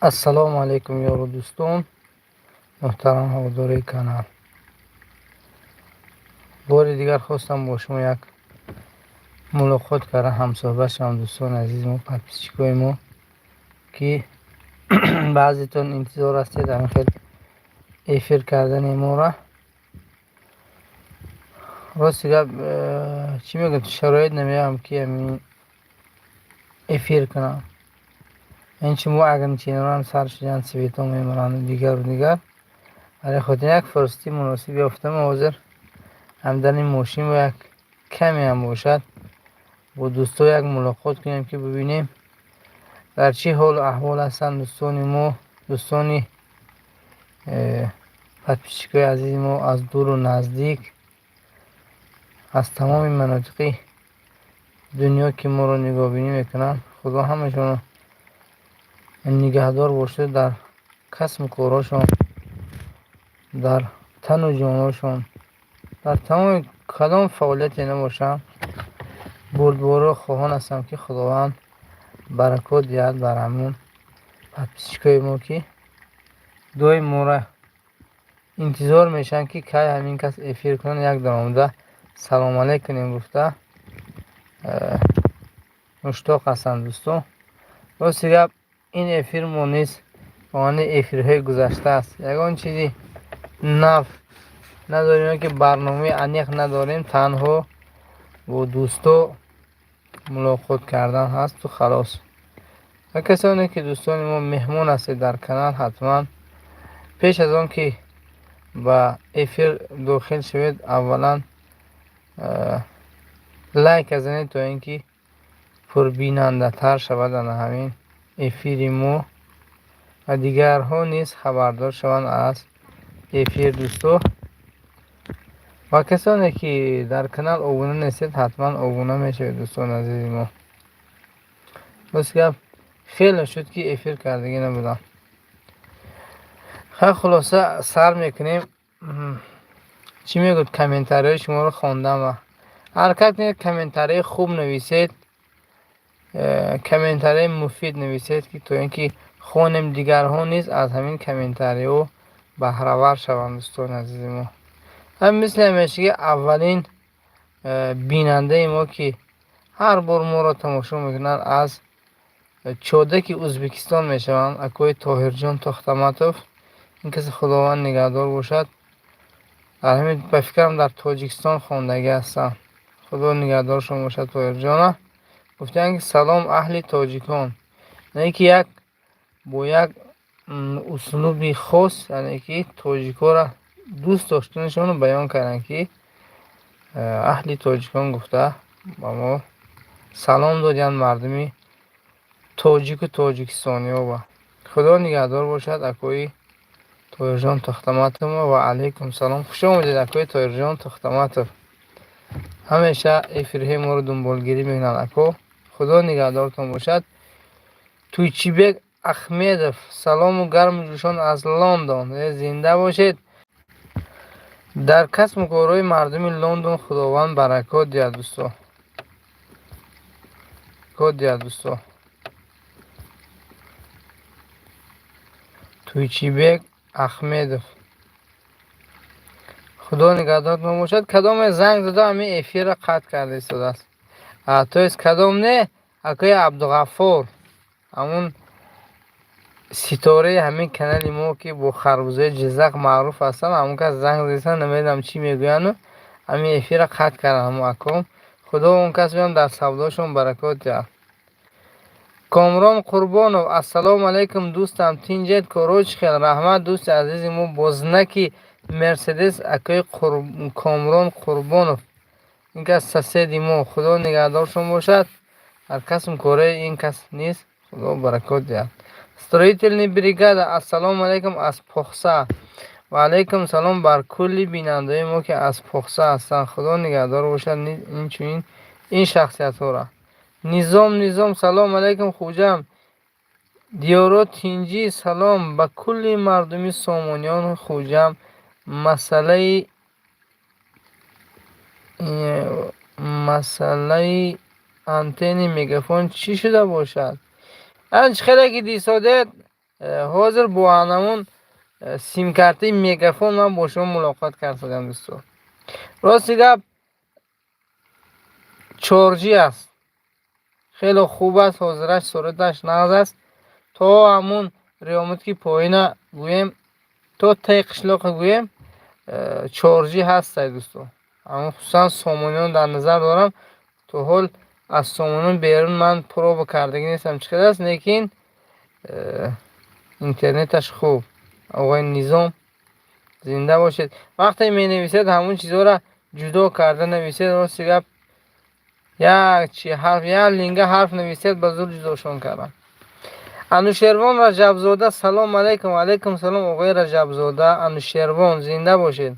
Ассалому алайкум, ёру дӯстон, муҳтарам ҳаводорои канал. Бори дигар хостам бо шумо як мулоқот карда, ҳамсӯҳбат шавам. Дӯстони азизи мо, подписчикои мо, ки баъзетон интизор ҳастед ҳамин хел эфир кардани моро. Рости гап, чӣ мегӯям, шароит намеёбам, ки ҳамин эфир кунам. Ин чи мо ограничениҳоам сар шуданд, светҳо мемонанд, дигару дигар. Барои хотир як фурсати муносиб ёфтам, ҳозир ҳам дар ин мошин як каме ҳам бошад, бо дӯстҳо як мулоқот кунем, ки бибинем, дар чӣ ҳолу аҳвол ҳастанд дӯстони мо, дӯстони подписчикои азизи мо аз дуру наздик, аз тамоми манотиқи дунё, ки моро нигоҳбинӣ мекунанд. Худо ҳамашонро нигаҳдор бошад, дар касбу корҳошон, дар тану ҷонҳошон, дар тамоми кадом фаъолияте набошанд, бурдборо хоҳон ҳастам, ки Худованд баракот диҳад бар ҳамун подписчикои мо, ки доим моро интизор мешаванд, ки кай ҳамин кас эфир кунанд, як даромада салом алейк кунем гуфта муштоқ ҳастанд, дӯстон. Рости гап, ин эфир мо низ монанди эфирҳои гузашта аст. Ягон чизи нав надорем, ки барномаи аниқ надорем, танҳо бо дӯсто мулоқот кардан ҳасту халос. Ва касоне ки дӯстони мо меҳмон ҳастед дар канал, ҳатман пеш аз он ки ба эфир дохил шавед, аввалан лайк занед, то ин ки пурбинандатар шавад ана ҳамин эфири мо ва дигарҳо низ хабардор шаванд аз эфир, дӯсто. Ва касоне ки дар канал обуна нестед, ҳатман обуна мешавед, дӯстони азизи мо. Рост гап, хеле шуд, ки эфир кардагӣ набудам. Хай, хулоса, сар мекунем. Чӣ мегӯд? Комментариҳои шуморо хондам ва ҳаракат кунед, комментарияи хуб нависед, комментарияи муфид нависед, ки то ин ки хонем, дигарҳо низ аз ҳамин комментариҳо баҳравар шаванд, дӯстони азизи мо. Ҳам мисли ҳамешагӣ, аввалин бинандаи мо, ки ҳар бор моро тамошо мекунанд, аз Чодаки Ӯзбекистон мешаванд, акои Тоҳирҷон Тохтаматов. Ин касе Худованд нигаҳдор бошад. Дар ҳамин, ба фикрам, дар Тоҷикистон хондагӣ ҳастанд. Худо нигаҳдоршон бошад. Тоҳирҷона гуфтаанд, ки салом, аҳли тоҷикон, яъне ки як бо як услуби хос, яъне ки тоҷикҳоро дӯст доштанашонро баён карданд, ки аҳли тоҷикон гуфта ба мо салом додиянд. Мардуми тоҷику тоҷикистониҳо ба Худо нигаҳдор бошад акои Тоҳирҷон Тохтаматов. Ва алайкум салом, хуш омадед, акои Тоҳирҷон Тохтаматов. Ҳамеша эфирҳои моро дунболгирӣ мекунанд, ако. Худо нигаҳдортон бошад. Туйчибек Ахмедов: салому гарму ҷӯшон аз Лондон. Зинда бошед. Дар касбу корҳои мардуми Лондон Худованд баракот диҳад, дӯсто, кот диҳад, дӯсто. Туйчибек Ахмедов, Худо нигаҳдортон бошад. Кадоме занг зада, ҳамин эфирро қатъ карда истодааст? То есть кадом не, акои Абдуғаффор, ҳамун ситораи ҳамин канали мо, ки бо харбузаи Ҷизақ маъруф ҳастанд, ҳамон кас занг задисан, намедонам, чӣ мегӯянду ҳамин эфирро қатъ карданд ҳамон аком. Худо он кас биём дар савдошон баракот диҳад. Комрон Қурбонов: ассалому алайкум, дӯстам, тинҷед, корҳо чӣ хел? Раҳмат, дӯсти азизи мо, бо знаки Мерседес, акои Комрон Қурбонов. Ин кас соседи мо, Худо нигаҳдоршон бошад. Дар касбу кораи ин кас низ Худо баракот диҳад. Строительный бригада: ассалому алайкум аз Похса. Ва алайкум салом бар кулли бинандаои мо, ки аз Похса ҳастанд. Худо нигаҳдор бошад инчунин ин шахсиятҳоро. Низом Низом: салом алайкум, Хуҷам диёро, тинҷӣ? Салом ба кулли мардуми Сомониёну Хуҷам. Масъалаи антенни Мегафон чӣ шуда бошад? Анч хеле ки дисодед. Ҳозир бо ҳамон симкартаи Мегафон ман бо шумо мулоқот кардам, дӯстон. Рости гап, 4G аст, хеле хуб аст. Ҳозираш сураташ нағз аст. То ҳамун Риёмуд, ки поина гӯем, то таи қишлоқа гӯем, 4G ҳастай, дӯстон. Ҳамун хусусан Сомониён дар назар дорам. То ҳол аз Сомониён берун ман проба кардагӣ нестам, чӣ қадар аст, лекин интернеташ хуб. Оғои Низом, зинда бошед. Вақте менависед, ҳамун чизҳоро ҷудо карда нависед. Рости гап, як чи ҳарф, як линга ҳарф нависед, ба зур ҷудошон кардам. Анушервон Раҷабзода, салом алайкум. Алайкум салом, оғои Раҷабзода Анушервон, зинда бошед.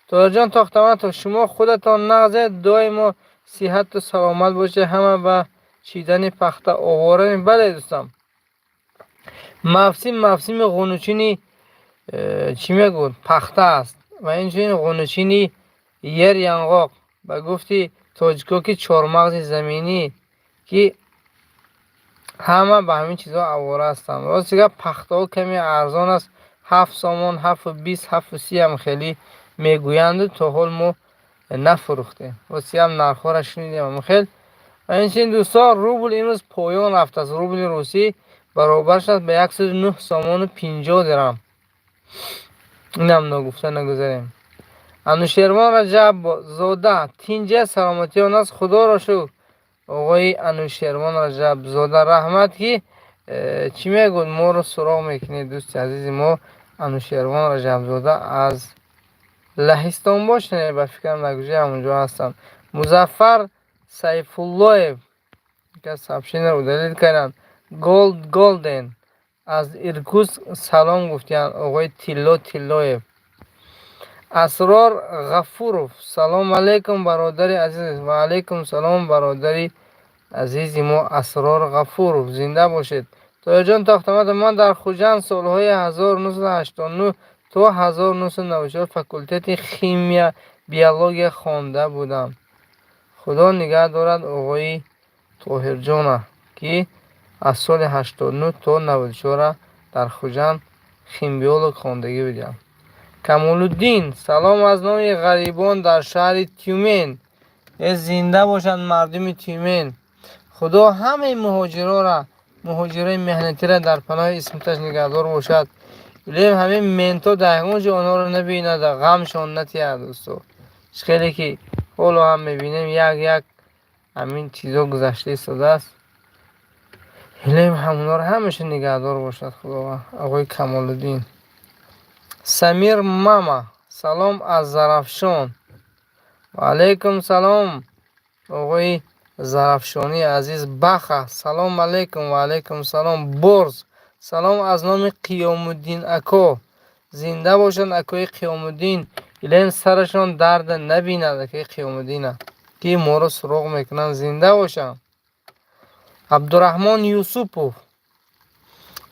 Тоҳирҷон Тохтаматов, шумо худатон нағзед, доимо сиҳату саломат бошед. Ҳама ба чидани пахта овораем. Бале, дӯстам, мавсим мавсими ғунучини чӣ мегӯд, пахта аст ва инчунин ғунучини ер яңғоқ. Ба гуфти тоҷико, ки чормағзи заминӣ, ки ҳама ба ҳамин чизҳо авора ҳастанд. Рости гап, пахтаҳо каме арзон аст: 7 сомон, 7,20, 7,30 ҳам хеле мегӯянду то ҳол мо нафурӯхтем. Рости гап, нархҳоро шунидем хел. Ва инчунин, дӯстон, рубл имрӯз поён рафтааст. Рубли русӣ баробар шуд ба 109 сомону 50 дирам. Инам ногуфта нагузарем. Анушервон Раҷабзода, тинҷа, саломатиён аст, худоро шукр. Оғои Анушервон Раҷабзода, раҳмат, ки чӣ мегӯд, моро суроғ мекунед. Дӯсти азизи мо Анушервон Раҷабзода аз Лаҳистон бошед, ба фикрам, дар куҷои ҳамонҷо ҳастанд. Музаффар Сайфуллоев сообщение ро удалить карданд. Голд Голден аз Иркутск салом гуфтиянд. Оғои Тилло Тиллоев. Асрор Ғафуров, салом алейкум, бародари азиз. Ва алейкум салом, бародари азизи мо Асрор Ғафуров, зинда бошед. Тоҳирҷон Тохтаматов, ман дар Хуҷанд солҳои 1989 то 1994 факултети химия биология хонда будам. Худо нигаҳ дорад оғои Тоҳирҷона, ки аз соли 89 то 94 дар Хуҷанд химбиолог хондагӣ будам. Камолуддин, салом аз номи ғарибон дар шаҳри Тюмен. Э, зинда бошанд мардуми Тюмен. Худо ҳамаи муҳоҷирора, муҳоҷирои меҳнатиро дар паноҳи исматаш нигаҳдор бошад. Илоҳим, ҳамин менто дар ягон ҷо онҳоро набинад, ғамшон натиҳад. Дӯсто, хеле ки ҳоло ҳам мебинем, як як ҳамин чизҳо гузашта истодааст. Илоҳим, ҳамонҳоро ҳамеша нигаҳдор бошад Худованд. Оғои Камолуддин. Самир Мама, салом аз Зарафшон. Ва алайкум салом, оғои зарафшонии азиз. Баха, салом алейкум. Ва алайкум салом. Борз, салом аз номи Қиёмуддин ако. Зинда бошанд акои Қиёмуддин. Илоҳим, сарашон дарда набинад акои Қиёмуддина, ки моро суроғ мекунанд. Зинда бошанд. Абдураҳмон Юсупов,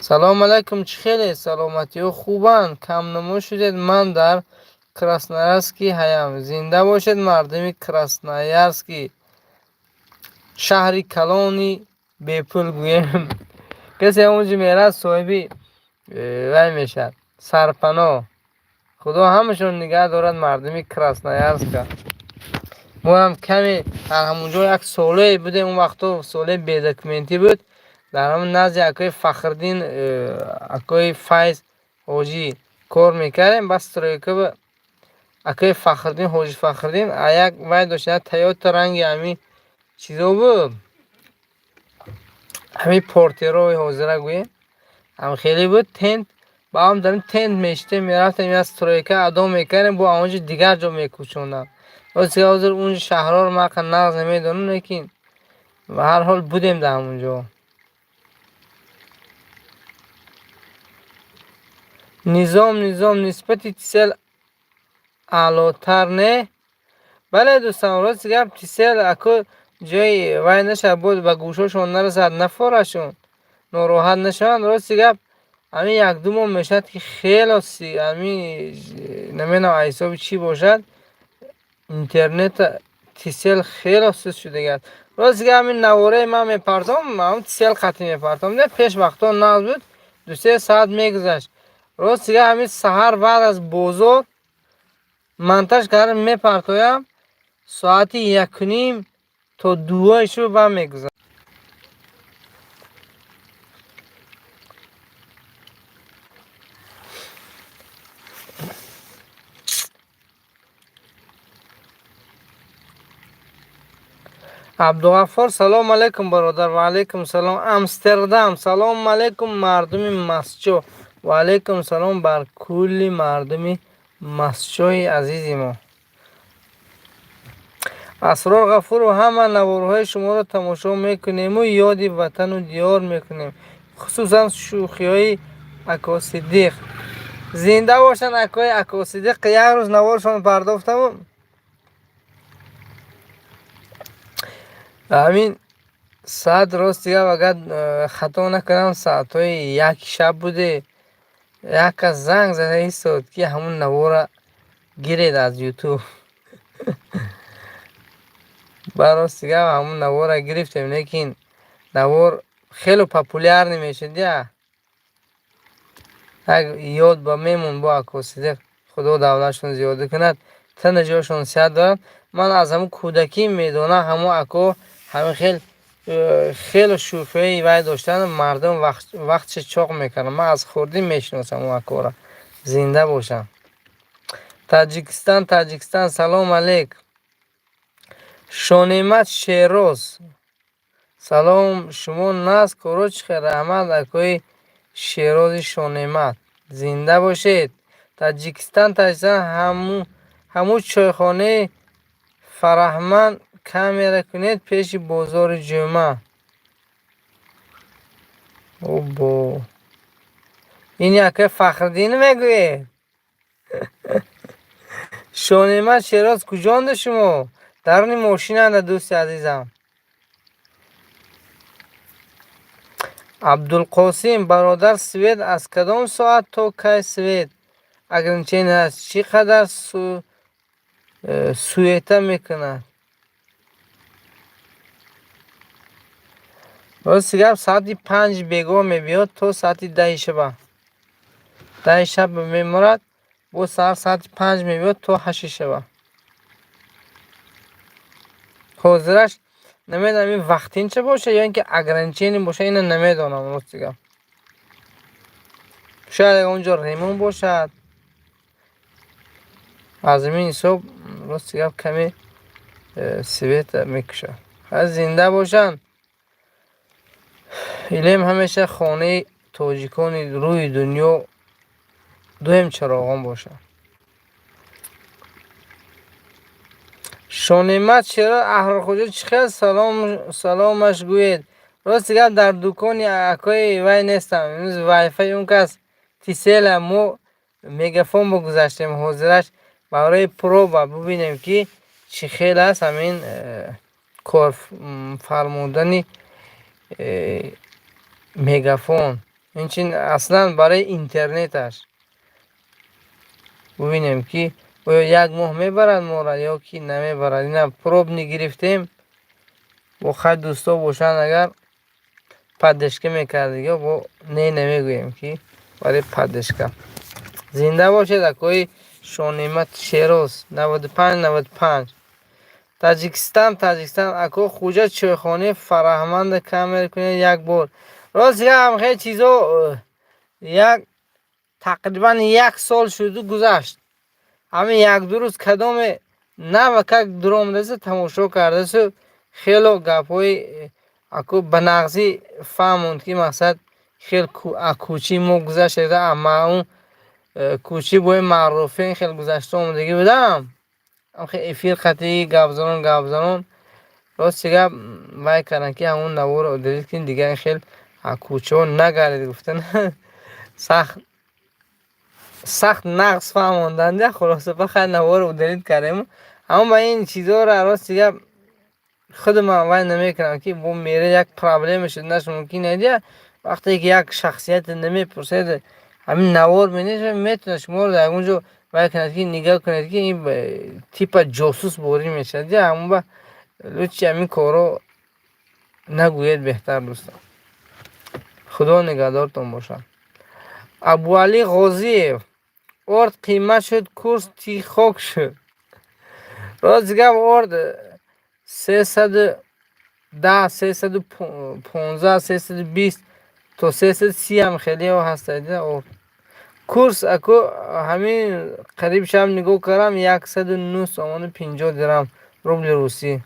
салом алайкум. Чӣ хеле, саломатиҳо хубанд? Камнамо шудед. Ман дар Красноярский ҳаям. Зинда бошед, мардуми Красноярский, шаҳри калони бепул гӯем. Касе онҷо мерад, соҳиби вай мешавад, сарпаноҳ. Худо ҳамашон нигаҳ дорад мардуми Красноярска. Моам каме дар ҳамонҷо як солае будем. Он вақто солаи бедокументӣ буд. Дар ҳамон назди акои Фахриддин, акои Файз ҳоҷӣ кор мекардем. Бас стройка акои Фахриддин, ҳоҷи Фахриддин, як вай дошт, як Тойота, ранги ҳамин чизо буд, ҳамин Портерои ҳозира гӯем, ҳам хеле буд, тент. Ба ҳам дар тент мешитем, мерафтем, як стройка адо мекардем, бо онҷо дигар ҷо мекӯчондам. Ҳозир он шаҳрҳоро ман нағз намедонам, лекин ба ҳар ҳол будем дар ҳамон ҷо. Низом, Низом, нисбати Тисел аълотар не? Бале, дӯстон, рости гап, Тисел аку ҷои вай нашавад, боз ба гӯшошон нарасад, нафорашон, нороҳат нашаванд. Рости гап, ҳамин 1-2 моҳ мешавад, ки хело ҳамин, намедонам, аз ҳисоби чӣ бошад, интернет Тисел хело суст шудагиаст. Рости гап, ҳамин навораи ман мепартом, ҳамн Тисел қатъӣ мепартом. Не, пеш вақтҳо нағз буд. 2-3 соат мегузашт. Рост дига, ҳамин саҳар баъд аз бозор монтаж кардам, мепартоям, соати 1:30 то 2-ои шуб ба мегузарад. Абдуғаффор, салом алейкум, бародар. Ва алейкум салом. Амстердам, салом алейкум, мардуми масчо. Ва алейкум салом бар кулли мардуми масчои азизи мо. Асрор Ғафуров, ҳама наворҳои шуморо тамошо мекунему ёди ватану диёр мекунем, хусусан шӯхиҳои ако Сиддиқ. Зинда бошанд акои ако Сиддиқ. Як рӯз наворшон пардохтаму ҳамин соат, рост дигар, агар хато накунам, соатҳои 1-и шаб буде, як кас занг зада истод, ки ҳамун навора гиред аз Ютуб. Ба рост дигар, ҳамун навора гирифтем, лекин навор хеле популярный мешуд. Я як ёд ба мемон бо ако Сидиқ. Худо давлатшон зиёда кунад, тана ҷошон сиҳат дорад. Ман аз ҳамун кӯдакӣ медонам, ҳамун ако ҳамин хел хеле шӯхиҳои вай доштан, мардум вақтша чоқ мекарданд. Ман аз хурдӣ мешиносам он акора. Зинда бошанд. Таҷикистон, Таҷикистон, салом алейк. Шонемат Шероз, салом, шумо нас коро чӣ хел? Раҳмат, акои Шерози Шонемат, зинда бошед. Таҷикистон, Таҷикистон, ҳамун чойхонаи Фараҳманд камера кунед пеши бозори ҷумъа. Обо, ин акаи Фахриддин мегӯед? Шонемат Шероз, куҷонда шумо? Даруни мошинанда, дӯсти азизам. Абдулқосим, бародар, свет аз кадом соат то кай свет ограничение аст? Чӣ қадар суета мекунад? Рости гап, соати 5 бегоҳ мебиёд то соати 10-и шаба. 10-и шаб меморад, боз саҳар соати 5 мебиёд то 8-и шаба. Ҳозираш намедонам, ин вақтинча боша ё ин ки ограничение боша, ина намедонам, рости гап. Шояд он ҷо ремонт бошад, аз ҳамин ҳисоб, рости гап, каме света мекушад. Зинда бошанд. Илем ҳамеша хонаи тоҷикони рӯи дунё дуем чароғон бошад. Шонемат чиро, Аҳрорхоҷа, чӣ хел саломаш гӯед? Рости гап, дар дукони акои вай нестам. Имрӯз вайфаи он кас Тисела, мо Мегафон бо гузаштем. Ҳозираш барои проба бубинем, ки чӣ хел аст ҳамин кор фармудани Мегафон. Инчин аслан барои интернеташ бубинем, ки оё як моҳ мебарад моро ё ки намебарад. Ина пробный гирифтем. Бо хай, дӯсто бошанд, агар поддержка мекардиго, бо не намегӯем, ки барои поддержка. Зинда бошед, акои Шонемат Шероз, 95 95. Таҷикистон, Таҷикистон, ако Хуҷа, чойхонаи Фараҳманда камера кунед як бор. Рост гап, хеле чизо як тақрибан як сол шуду гузашт. Ҳамин як-ду рӯз кадоме навакак дуромадаса, тамошо кардасу, хело гапҳои ако ба нағзӣ фаҳмонд, ки мақсад хел кӯчаи мо гузашта, ама он кӯчаи бои маъруфин хел гузашта омадагӣ будам. Эфир қатъи гапзанон гапзанон, рости гап, вай карданд, ки ҳамон наворо удалить кунед, дигар хел кӯчаҳо нагардед, гуфтан. Сахт сахт нағз фаҳмонданд. Хулоса, бахайр, наворо удалить кардем. Аммо ба ин чизҳоро, рости гап, худамам вай намекунам, ки бо мере як проблема шуданаш мумкин аст. Вақте ки як шахсияте намепурсед, ҳамин навор менешад, метавонад шуморо дар ягон ҷо вай кунад, ки нигоҳ кунед, ки ин типа ҷосус борӣ мешавад. Ҳамон ба лучше ҳамин корро нагӯед беҳтар, дӯстон. Худо нигаҳдортон бошад. Абуалӣ Ғозиев: орд қимат шуд, курс тихок шуд. Рост гап, орд 310, 315, 320 то 330 ҳам хелеҳо ҳастад орд. Курс аку ҳамин қариб шаб нигоҳ кардам, 109 сомону 50 дирам рубли русӣ.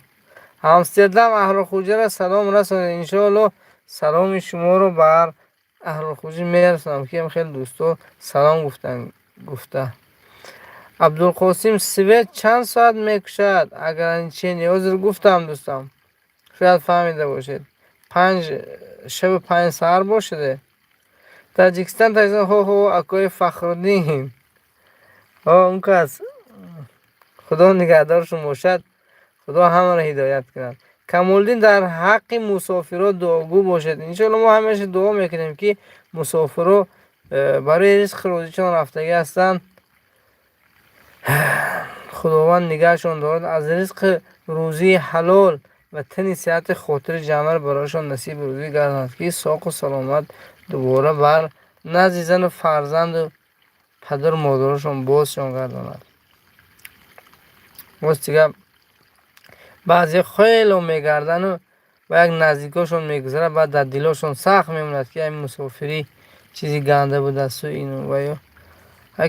Амстердам Аҳрорхӯҷаро салом расонед. Иншоалло, саломи шуморо бар Аҳрорхӯҷа мерасонам, ки хеле дӯсто салом гуфтанд гуфта. Абдулқосим: свет чанд соат мекушад ограничение? Ҳозир гуфтам, дӯстам, шояд фаҳмида бошед. Панҷ шаби панҷ саҳар бошаде. Таҷикистон, Таҷикистон, ҳо ҳо, акои Фахруддин, ҳо, он кас Худо нигаҳдоршон бошад, Худо ҳамаро ҳидоят кунад. Камолиддин: дар ҳаққи мусофирот дуогӯ бошед. Иншоалло, мо ҳамеша дуо мекунем, ки мусофиро барои ризқи рӯзишон рафтагӣ ҳастанд, Худованд нигаҳшон дорад, аз ризқи рӯзии ҳалол ва тани сиҳати хотири ҷамъро барояшон насиби рӯзӣ гардонад, ки соқу саломат дубора бар назди зану фарзанду падару модарошон бозшон гардонад. Рости гап, баъзе хело мегардану ба як наздикошон мегузарад, баъд дар дилошон сахт мемонад, ки ай мусофирӣ чизи ганда будасту ину ва ё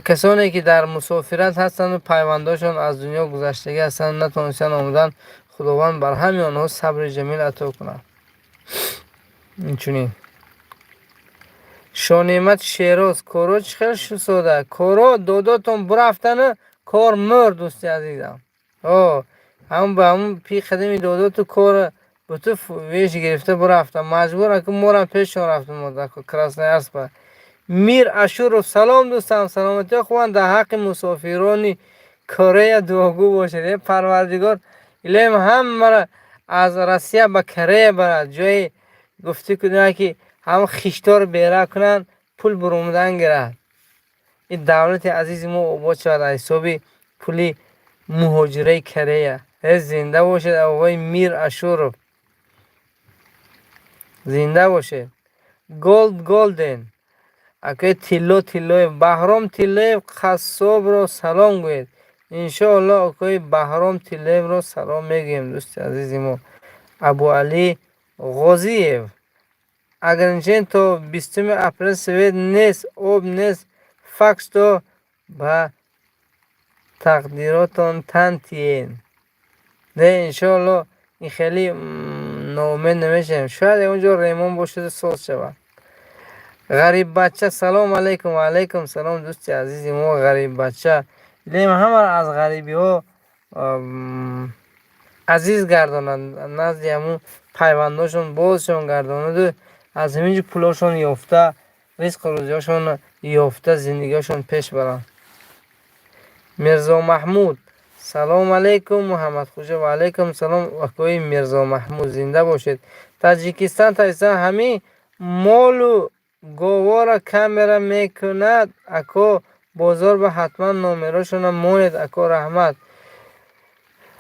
касоне ки дар мусофират ҳастанду пайвандошон аз дунё гузаштагӣ ҳастанд, натонистанд омадан, Худованд бар ҳамаи онҳо сабри ҷамил ато кунад. Инчунин Шонеъмат Шероз: коро чӣ хел шусода? Коро додотон бурафтану кор мурд, дӯсти азизам. О ҳамн ба ҳамн пи қадами додоту кора буту веш гирифта бурафтам, маҷбурам ки морам пешшон рафтам. Красноярск ба Мир Ашуров: салом, дӯстам, саломатиҳо хубанд? Дар ҳаққи мусофирони Корея дуогӯ бошед. Э Парвардигор, илоҳим, ҳамаро аз Россия ба Корея барад, ҷои гуфтӣ кунад, ки ҳам хишторо бера кунанд, пул бурумдан гирад. Ин давлати азизи мо обод шавад аз ҳисоби пули муҳоҷираи Корея. Э, зинда бошед, оғои Мир Ашуров, зинда бошед. Голд Голден, акои Тилло Тиллоев: Баҳром Тиллоев қассобро салом гӯед. Иншоалло, акои Баҳром Тиллоевро салом мегӯем, дӯсти азизи мо. Абуалӣ Ғозиев: ограничение то 20 апрел, свет нест, об нест, факт что ба тақдиротон тан тиен. Не, иншоалло, ин хеле ноумед намешавем, шояд ягон ҷо ремонт бошаду соз шавад. Ғариббача: салом алайкум. Ва алайкум салом, дӯсти азизи мо Ғариббача. Илоҳим ҳамаро аз ғарибиҳо азиз гардонад, назди ҳамун пайвандошон бозшон гардонаду аз ҳамин ҷо пулошон ёфта, ризқу рӯзиҳошон ёфта, зиндагиҳошон пеш баранд. Мирзо Маҳмуд: салом алайкум, Муҳаммадхӯҷа. Ва алайкум салом, акои Мирзо Маҳмуд, зинда бошед. Таҷикистон, Таҷикистон, ҳамин молу говора камера мекунад, ако, бозор ба ҳатман номерошона монед, ако, раҳмат.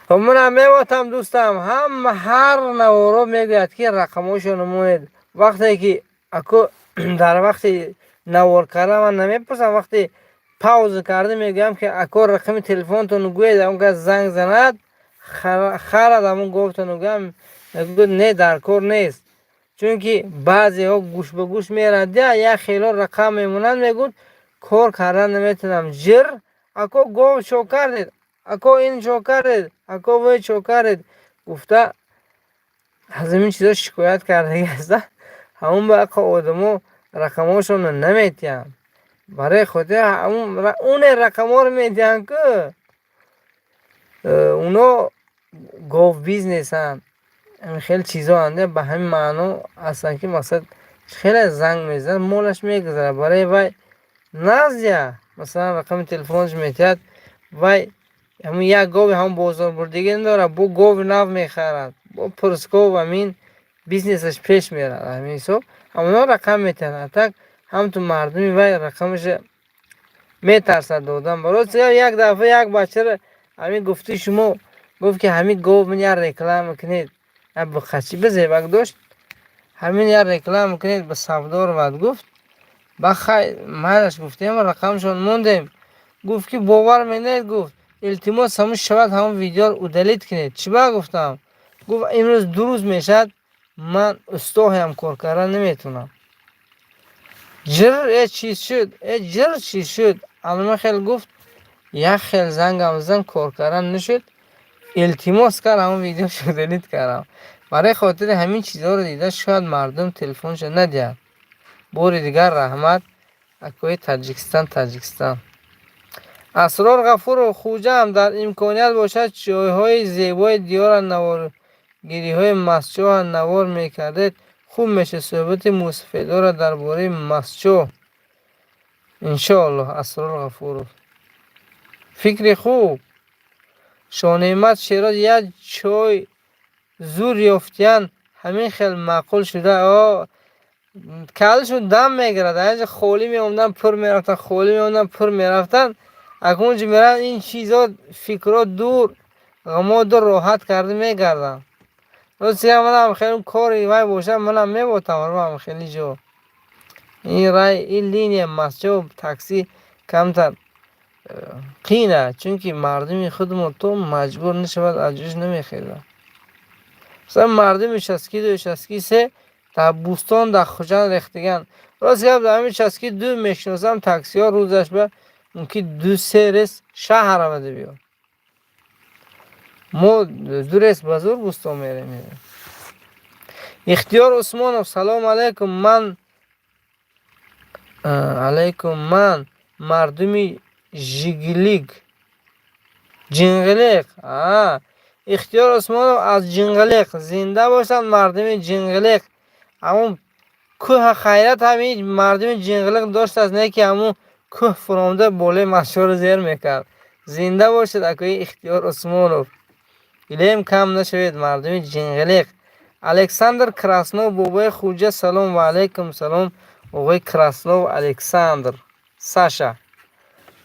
Манам меботам, дӯстам, ҳама ҳар наворо мегӯяд, ки рақамҳошонро монед. Вақте ки ако дар вақти навор кардан ман намепурсам, вақте пауза карда мегӯям, ки ако, рақами телефонтонро гӯед, он кас занг занад, харад ҳамон говтонро, гӯям, мегӯяд: не, дар кор нест, чунки баъзеҳо гӯш ба гӯш мерад, як хело рақам мемонанд, мегӯяд: кор кардан наметавонам, ҷир, ако, гов чо кардед, ако, ин чо кардед, ако, вой чо кардед, гуфта аз ҳамин чизо шикоят кардагӣ аста. Ҳамон бақа одамо рақамҳошонро наметиҳанд, барои хотир оне рақамҳоро медиҳанд, ку оно гов бизнесанд, хеле чизоанд, ба ҳамин маъно ҳастанд, ки мақсад хеле занг мезанад, молаш мегузарад барои вай наздия, масалан, рақами телефонаш метиҳад, вай ҳамун як гови ҳамон бозорбурдагӣ надорад, бо гови нав мехарад, бо пурсков ҳамин бизнесаш пеш меравад. Ҳамин ҳисоб ҳамоно рақам метиҳанд, а так ҳамту мардуми вай рақамаша метарсад додан. Барои як дафъа як бачаро ҳамин гуфти шумо гуфт, ки ҳамин гов ман як реклама кунед, як буқачи ба зебак дошт, ҳамин як реклама кунед, ба савдо равад, гуфт. Ба хай, майлаш гуфтем, рақамшон мондем. Гуфт, ки бовар менаед, гуфт, илтимос, ҳамун шавад, ҳамун видеоро удалить кунед. Чӣ ба, гуфтам. Гуфт, имрӯз 2 рӯз мешавад, ман устоҳиам, кор кардан наметавонам. Ҷир э чиз шуд, э ҷир чиз шуд. Алма хел гуфт, як хел зангам зан, кор кардан нашуд, илтимос кард, ҳамун видеошо удалить кардам. Барои хотири ҳамин чизҳоро дида, шояд мардум телефоншо надиҳад. Бори дигар раҳмат, акои Таҷикистон, Таҷикистон. Асрор Ғафуров: Хуҷаам, дар имконият бошад, ҷойҳои зебои диёра, наворгириҳои Мастчоҳа навор мекардед, хуб мешуд. Суҳбати мусафедора дар бораи Мастчоҳ. Иншоаллоҳ, Асрор Ғафуров, фикри хуб. Шонеъмат Шероз: як чой зур ёфтиян, ҳамин хел маъқул шуда. Калишон дам мегирад. Аинҷа холӣ меомаданд, пур мерафтанд, холӣ меомаданд, пур мерафтанд. Акун ҷо мераванд, ин чизо, фикрҳо дур, ғамҳо дур, роҳат карда мегарданд. Рости, манам хеле кори вай бошад, манам меботам хеле ҷо. Ин рай, ин линия Мастчоҳ такси камтар қиин аст, чунки мардуми худмо то маҷбур нашавад, аз ҷош намехезад. Масалан, мардуми 62, 63 дар Бӯстон, дар Хуҷанд рехтагианд. Рости гап, дар ҳамин 62 мешиносам, таксиҳо рӯзаш ба мумкин ду се рейс шаҳр равада биёд. Мо ду рейс ба зур Бӯстон мерем. Ихтиёр Усмонов: салому алайкум, ман алайкум, ман мардуми Жиглиг, Ҷинғилиқ. Ихтиёр Усмонов аз Ҷинғилиқ. Зинда бошанд мардуми Ҷинғилиқ. Ҳамун кӯҳа хайрат, ҳамин мардуми Ҷинғилиқ доштааст, не ки ҳамун кӯҳ фуромада, болои Мастчоҳро зер мекард. Зинда бошед, акои Ихтиёр Усмонов, илем кам нашавед, мардуми Ҷинғилиқ. Александр Краснов: бобои Хуҷа, салом. Ва алайкум салом, оғои Краснов Александр Саша.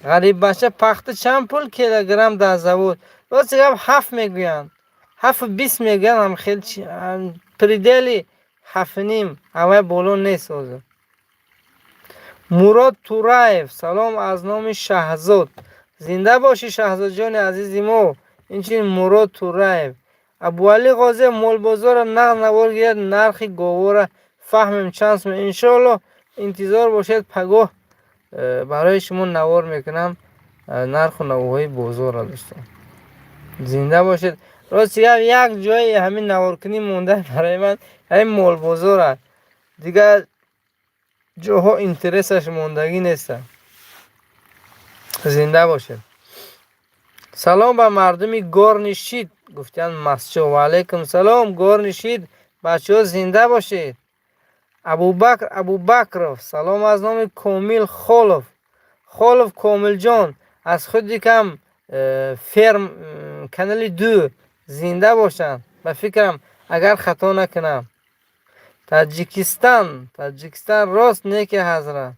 Ғариббача: пахта чанд пул килограмм дар завод? Рости гап, 7 мегӯянд, 7,20 мегӯянд, ҳам хел пределы 7,5, ҳавай боло нест ҳозир. Мурод Тураев: салом аз номи Шаҳзод. Зинда бошӣ, Шаҳзодҷони азизи мо. Инчунин Мурод Тураев. Абуалӣ Ғозиев: молбозорро нағз навор гирад, нархи говора фаҳмем чанд сум. Иншоаллоҳ, интизор бошед, пагоҳ барои шумо навор мекунам нарху навоҳои бозорро. Дӯстон, зинда бошед. Рости гап, як ҷои ҳамин наворкунӣ монда барои ман ҳамин молбозор аст, дигар ҷоҳо интересаш мондагӣ неста. Зинда бошед. Салом ба мардуми Горный Щит, гуфтиянд, Мастчоҳ. Ва алайкум салом, Горный Щит, бачаҳо, зинда бошед. Абубакр Абубакров: салом аз номи Комил Холов. Холов Комилҷон аз худи кам ферм канали ду, зинда бошанд. Ба фикрам, агар хато накунам. Таҷикистон, Таҷикистон, рост неки, ҳазрат,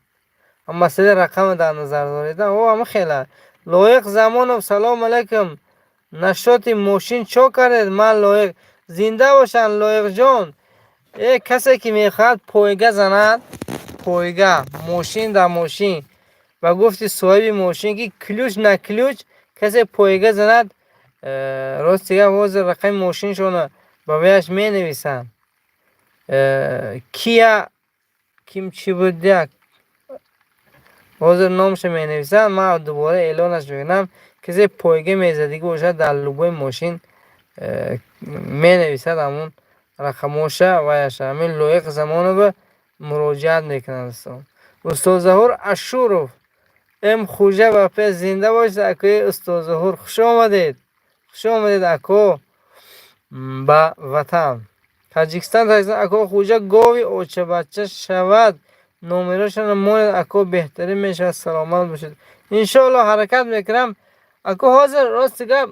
масъалаи рақама дар назар доред? О, ҳама хела. Лоиқ Замонов: салому алайкум, насчёти мошин чо кардед? Ман Лоиқ. Зинда бошанд, Лоиқҷон. Э, касе ки мехоҳад пойга занад, пойга мошин дар мошин, ба гуфти соҳиби мошин, ки ключ на ключ, касе пойга занад, рости гап, ҳозир рақами мошиншонро ба ваяш менависанд. Кия ким чӣ буд, як ҳозир номашо менависанд, ман дубора эълонаш мекунам. Касе пойга мезадагӣ бошад дар любой мошин, менависад ҳамун рақамоша ваяша, ҳамин Лоиқ Замонова муроҷиат мекунанд, дӯстон. Устод Заҳур Ашуров м Хуҷа ба пеш. Зинда бошед, акои устод Зуҳур, хуш омадед, хуш омадед, ако, ба ватан Таҷикистон. Ако Хуҷа, гови очабача шавад, номерошонро монед, ако, беҳтарин мешавад. Саломат бошед. Иншоалло, ҳаракат мекунам, ако. Ҳозир, рости гап,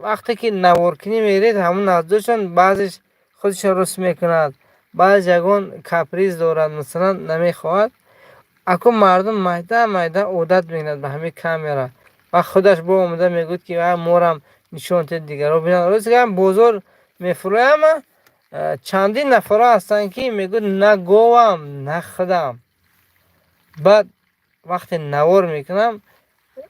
вақте ки наворкунӣ меред, ҳамун наздошон баъзеш худашон руст мекунад, баъзеш ягон каприз дорад, масалан, намехоҳад. Ако, мардум майда майда одат мекунад ба ҳамин камера ва худаш бо омада мегӯяд, ки морам нишон диҳед, дигарро бинанд. Рости гап, бозор мефурӯям, чандин нафарҳо ҳастанд, ки мегӯяд: на говам, на худам. Баъд вақте навор мекунам,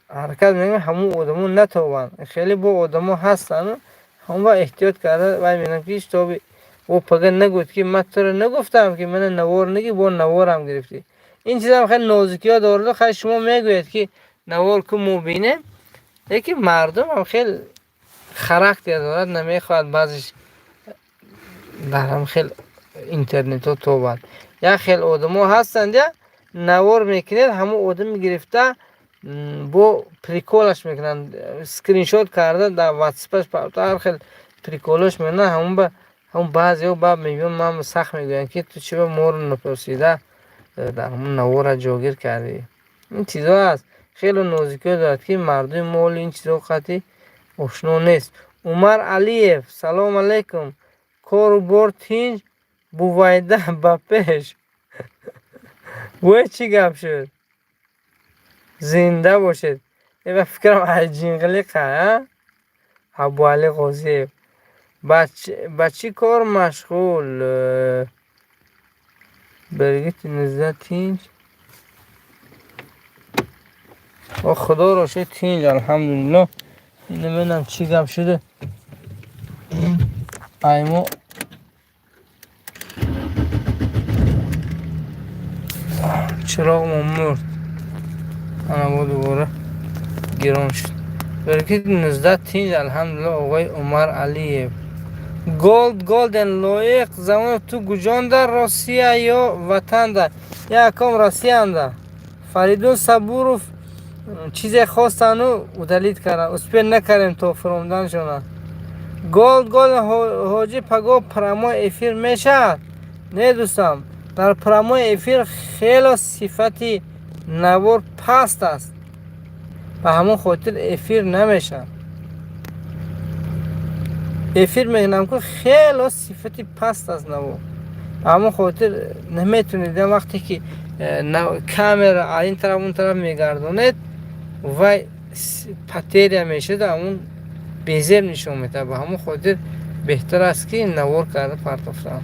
ҳаракат мекунам, ҳамун одамо натобанд. Хеле бо одамо ҳастанд, ҳамон ба эҳтиёт карда вай мекунам, ки чтобы о пага нагӯд, ки ман туро нагуфтам, ки мана навор нагир, бо наворам гирифтӣ. Ин чизам хеле нозукиҳо дорад. Хай, шумо мегӯед, ки навор ку, мо бинем, лекин мардумам хеле характер дорад, намехоҳад баъзеш дар ҳам хел интернетҳо тобад. Як хел одамо ҳастанд, я навор мекунед, ҳамон одами гирифта бо прикол аш мекунанд, скриншот карда дар ватсапаш ҳар хел прикол ош мекунанд. Ҳамон ба ҳамон баъзеҳо баъд мебиёнд, ман сахт мегӯянд, ки ту чиба моро напурсида дар ҳамон навора ҷогир кардӣ. Ин чизҳо аст, хеле нозукиҳо дорад, ки мардуми мо ҳоли ин чизҳо қатъи ошно нест. Умар Алиев, салом алейкум, кору бор тинҷ, бувайда ба пеш. Вой, чӣ гап шуд? Зинда бошед. Э, ба фикрам, айҷинғилиқа Абуалӣ Ғозиев. Ба чӣ кор машғул? Бергити низда тинҷ. О, худоро шукр, тинҷ, алҳамдулилло. Намедонам, чӣ гап шуда. Аймо чироғмо мурд. Ана бо дубора гирон шуд. Беркит 19 тинҷ, алҳамдулилло, оғои Умар Алиев. Голд Голден Лоиқ замон, ту гуҷонда, Россия ё ватанда? Яком Россиянда. Фаридун Сабуров чизе хостану удалить карданд. Успеть накардем то фуромданшона. Голд Голден ҳоҷӣ, паго прямой эфир мешавад? Не, дӯстам, дар прямой эфир хело сифати навор паст аст, ба ҳамон хотир эфир намешавад. Эфир мекунам ку, хело сифати паст аст навор, ба ҳамон хотир наметонед. Вақте ки камера аз ин тараф, он тараф мегардонед, вай потеря мешавад, ҳамун безеб нишон медиҳад. Ба ҳамон хотир беҳтар аст, ки навор карда партофтан.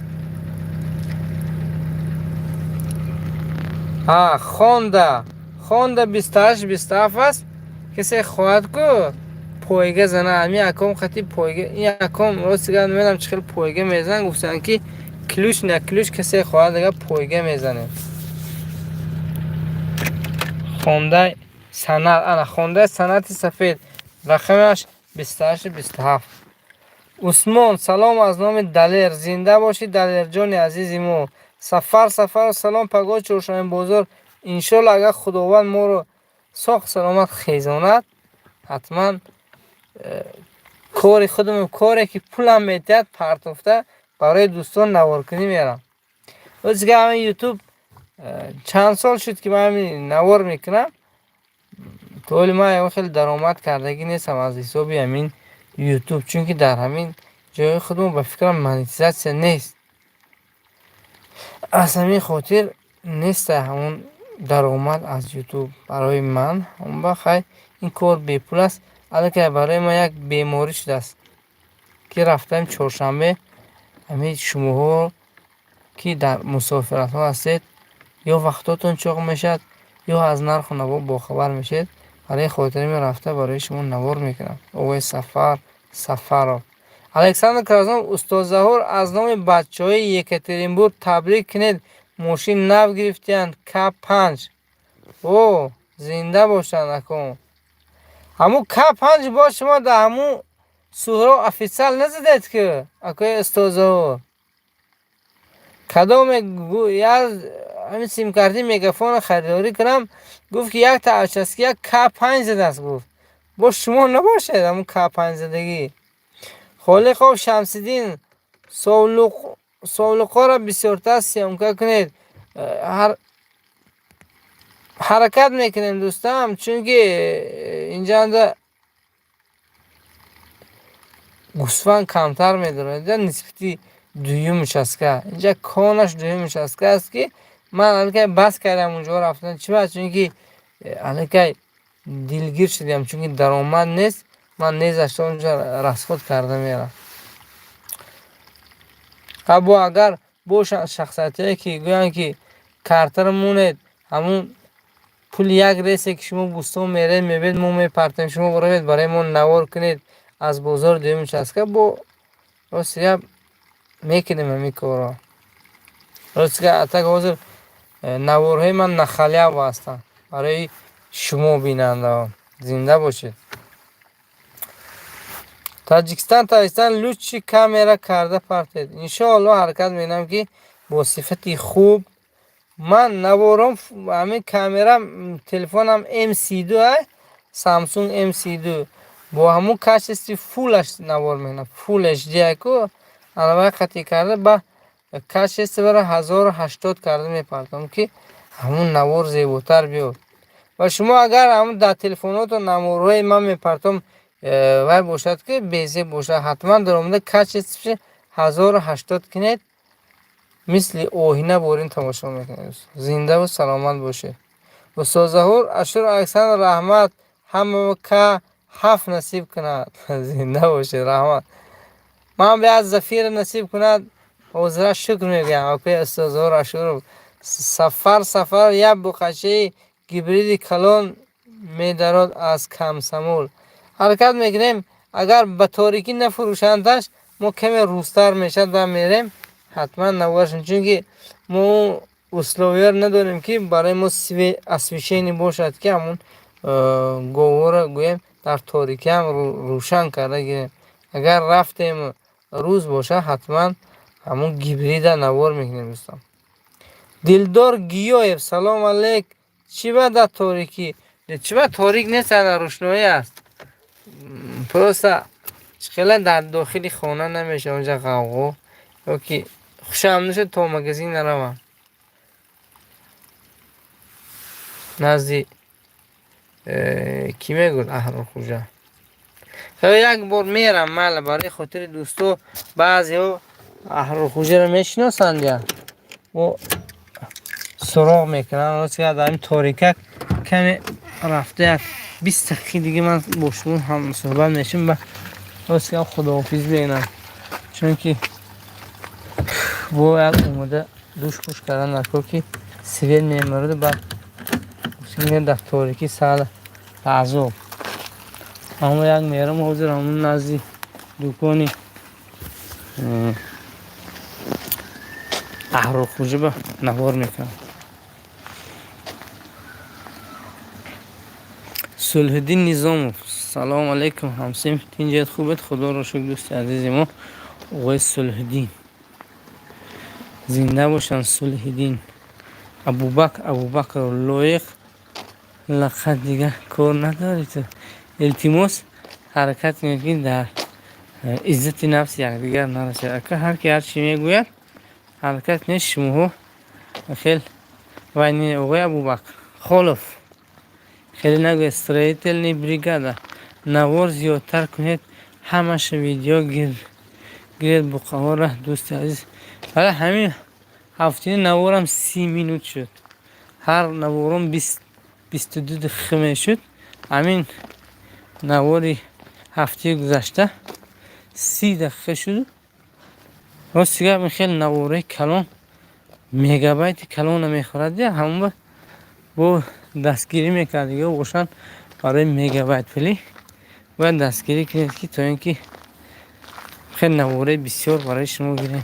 Хонда 28-27 аст. Касе хоҳад ку пойга зана, ҳамин аком қати пойга. Ин аком, рости гап, намедонам, чӣ хел пойга мезананд. Гуфтанд, ки ключ на ключ, касе хоҳад, агар пойга мезанем. Хондаи санъат, ана хондаи санъати сафед, рақамаш 28-27. Усмон, салом аз номи Далер. Зинда бошӣ, Далерҷони азизи мо. Сафар Сафаров, салом, пагоҳ чоршанбе бозор? Иншолло, агар Худованд моро соғ саломат хезонад, ҳатман кори худам, коре ки пулам метиҳад, партофта барои дӯстон наворкунӣ мерам. Ҳозига ҳамин Ютуб чанд сол шуд, ки ман ҳамин навор мекунам, то ҳоли ман ягон хеле даромад кардагӣ нестам аз ҳисоби ҳамин Ютуб, чунки дар ҳамин ҷои худмон, ба фикрам, монетизатсия нест. Аз ҳамин хотир неста ҳамон даромад аз Ютуб барои ман. Ба хай, ин кор бепул аст. Аллакай барои ман як беморӣ шудааст, ки рафтаем чоршанбе. Ҳамин шумоҳо, ки дар мусофиратҳо ҳастед, ё вақтотон чоқ мешавад, ё аз нарху наво бохабар мешавед. Барои хотири ман рафта барои шумо навор мекунам. Оғои Сафар Сафаров, Александр Краснов, устод Заҳур, аз номи бачаҳои Екатеринбург табрик кунед, мошин нав гирифтиянд, К5. О, зинда бошанд, акон. Ҳамун К5 бо шумо дар ҳамун суҳро официал назадед, ки акои устод Заҳур, кадоме ҳамин симкарти Мегафонро харидорӣ кунам, гуфт, ки якта участка як К5 задааст. Гуфт, бо шумо набошед ҳамун К5 задагӣ. Холиқов Шамсиддин, совлуқҳоро бисёртар съёмка кунед. Ҳаракат мекунем, дӯстам, чунки инҷанда гӯсфанд камтар медорад нисбати дуюм участка. Инҷа конаш дуюм участка аст, ки ман аллакай бас кардам унҷо рафтан. Чӣ ба? Чунки аллакай дилгир шудам, чунки даромад нест. Ман незашта унҷо расход карда мерам. Бо агар бошанд шахсиятҳое, ки гӯянд, ки картаро монед, ҳамун. Пули як рейсе ки шумо Бӯстон меред, мебед, мо мепартем, шумо равед, барои мо навор кунед аз бозори дуюм участка. Бо рости гап, мекунем ҳамин корро. Рости гап, атак ҳозир наворҳои ман на халяву ҳастанд барои шумо, бинандаҳо. Зинда бошед. Таҷикистон, Таҷикистон, лучше камера карда партед. Иншоалло, ҳаракат мекунам, ки бо сифати хуб. Ман навором, ҳамин камерам, телефонам М32, Samsung М32, бо ҳамун качествои фулаш навор мекунам. Full HD ку алавай қатъӣ карда, ба качестворо 1080 карда мепартам, ки ҳамун навор зеботар биёд. Ва шумо агар ҳамун дар телефонотон наворҳои ман мепартом, вай бошад, ки безеб бошад, ҳатман даромада качествои 1080 кунед, мисли оҳина борин тамошо мекунед. Зиндаву саломат бошед. Устод Заҳур Ашур Александр, раҳмат, ҳама ка ҳафт насиб кунад. Зинда бошед, раҳмат. Ман беҳад Зафира насиб кунад, ҳозира шукр мегӯям. Акои устод Заҳур Ашуров, Сафар Сафар, як буқачаи гибриди калон медарод аз Комсомол. Ҳаракат мекунем, агар ба торикӣ нафурӯшандаш, мо каме рӯзтар мешавад ва мерем, ҳатман наворашон, чунки мо условияро надорем, ки барои мо освещение бошад, ки ҳамун говҳоро, гӯем, дар торикиам рӯшан карда гирем. Агар рафтем, рӯз бошад, ҳатман ҳамун гибрида навор мекунем, дӯстон. Дилдор Гиёев, салом алейк. Чӣ ба дар торикӣ? Чӣ ба торик нест, дар рӯшноӣ аст. Просто хеле дар дохили хона намешавад, онҷа ғавғо ё ки хушам нашуд, то магазин наравам. Назди кӣ мегӯяд, Аҳрорхӯҷа. Як бор мерам, майла, барои хотири дӯсто. Баъзеҳо Аҳрорхӯҷаро мешиносанд, я о суроғ мекунанд. Рост, дар ин торикак каме рафта, як 20 дақиқаи дига ман бо шумо ҳамсӯҳбат мешавам ва рост гап, худоҳофиз бинам, чунки бояд омода душ пӯш кардан дар кор, ки свет мемаруду баъд дар торикӣ сал азоб. Аммо як мерам ҳозир ҳамун назди дукони Аҳрорхӯҷа ба навор мекунам. Сулҳиддин Низомов, салому алайкум, ҳамсинф, тинҷият, хубед? Худоро шукр, дӯсти азизи мо, оғои Сулҳиддин. Зинда бошанд, Сулҳиддин. Абубакр Абубакр, лоиқ лақат, дигар кор надорӣ ту. Илтимос, ҳаракат кунед, ки дар иззати нафси якдигар нарасед. Ака, ҳар ки ҳар чӣ мегӯяд, ҳаракат кунед шумоҳо хел вай не. Оғои Абубакр Холов, хеле нагӯед. Строительный бригада, навор зиёдтар кунед, ҳамаша видео гиред буқаҳоро, дӯсти азиз. Вале ҳамин ҳафтаи наворам 30 минут шуд. Ҳар навором 22 дақиқа мешуд. Ҳамин навори ҳафтаи гузашта 30 дақиқа шуду. Рости гап, ин хеле навораи калон мегабайти калона мехӯрад, ҳамон бо дастгирӣ мекард. Ё бошанд, барои мегабайт пулӣ бояд дастгирӣ кунед, ки то ин ки хеле навораи бисёр барои шумо гирем,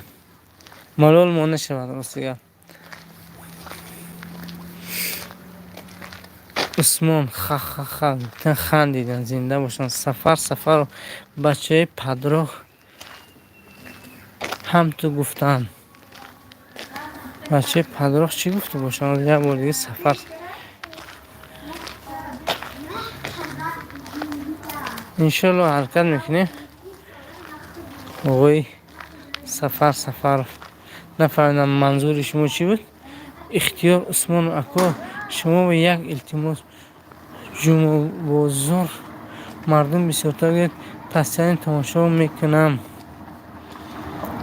малол мо нашавад. Рости гап, Усмон, ха-ха-ха, хандидан. Зинда бошанд. Сафар Сафаров, бачаи падроғ ҳам ту гуфтанд. Бачаи падроғ чӣ гуфта бошанд? Як бор дига, Сафар. Иншоалло, ҳаракат мекунем. Оғои Сафар Сафаров, нафаҳмидам, манзури шумо чӣ буд. Ихтиёр Усмонов, ако, шумо як илтимос, Ҷумъабозор мардум бисёртар гӯяд, пастяни тамошо мекунам.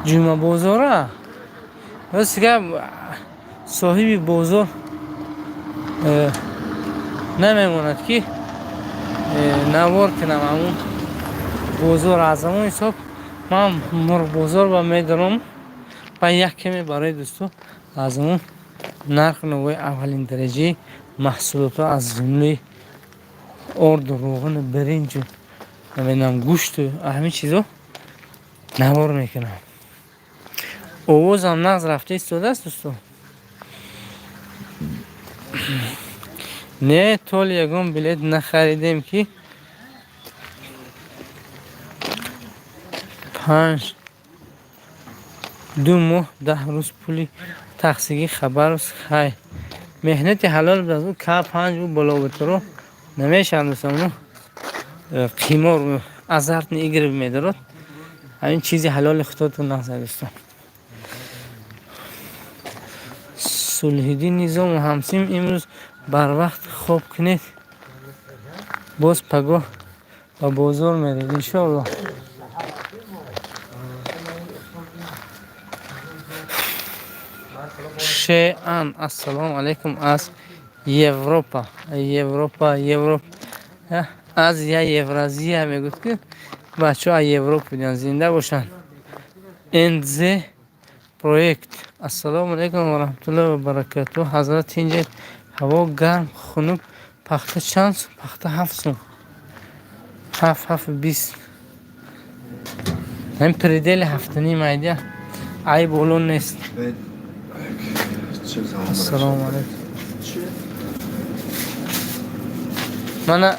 Ҷумъабозора, рости гап, соҳиби бозор намемонад, ки навор кунам ҳамун бозор. Аз ҳамон ҳисоб ман мурғбозор ба медорам ва як каме барои дӯсто аз ҳамун нарху навои аввалин дараҷаи Маҳсулотҳо аз ҷумлаи орду, роғану, биринҷу, намедонам, гӯшту ҳамин чизо навор мекунам. Овозам нағз рафта истодааст, дӯстон? Не, толи ягон билет нахаридем, ки 5 2 моҳ 10 рӯз пули тақсигӣ Хабаровск. Хай, меҳнати ҳалол будааст. Ӯ К5 ӯ болобутро намешавад, дӯстон. Ӯ қимор, азартный игры медорад. Ҳамин чизи ҳалоли худотон нағзад, дӯстон. Сулҳиддин Низому ҳамсим, имрӯз барвақт хоб кунед, боз пагоҳ ба бозор меред, иншоаллоҳ. Шеан, ассалому алайкум аз Европа. Европа, Европа, Азия, Евразия мегуфт, ки бачаҳо аз Европа буданд, зинда бошанд. НЗ проект, ассалому алайкум ва раҳматуллоҳи ва баракатуҳ. Ҳазрат, инҷа ҳаво гарм, хунук? Пахта чанд сум? Пахта 7 сум, 7, 7,20. Ҳамин предели 7,5 айдия, ай боло нест. Ассалому алайкум. Мана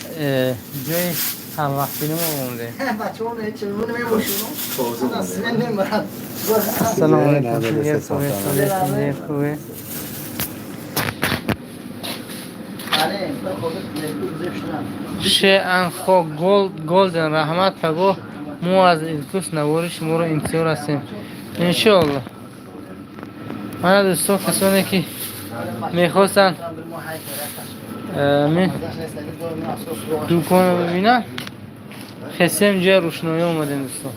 ҷои ҳамвақтини мо омадем. Ассалому алайкум. Хубе? Шеанхо Голден, раҳмат. Пагоҳ мо аз Иркутск навори шуморо интизор ҳастем, иншоаллоҳ. Мана дӯстон, касоне ки мехостанд дуконро бибинанд, хесем, ҷои рӯшноӣ омадем, дӯстон.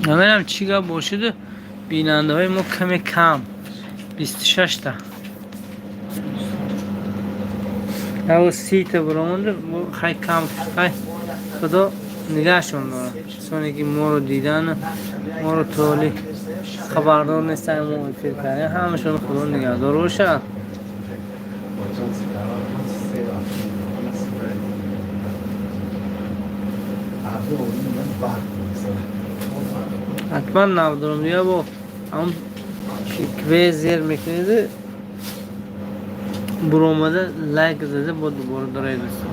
Намедонам, чӣ гап бошиду, бинандаҳои мо каме кам, 26-та, яво 30-та буромонду. Хай, кам. Хай, худо нигаҳшон дорад, касоне ки моро дидану моро толи хабардор нестанд, мо эфир кардем, ҳамашон худо нигаҳдор бошад. Ҳатман навдорам дия, бо ҳамн кве зер мекунеду, буромада лайк зада, бо дубора доред, дӯстон.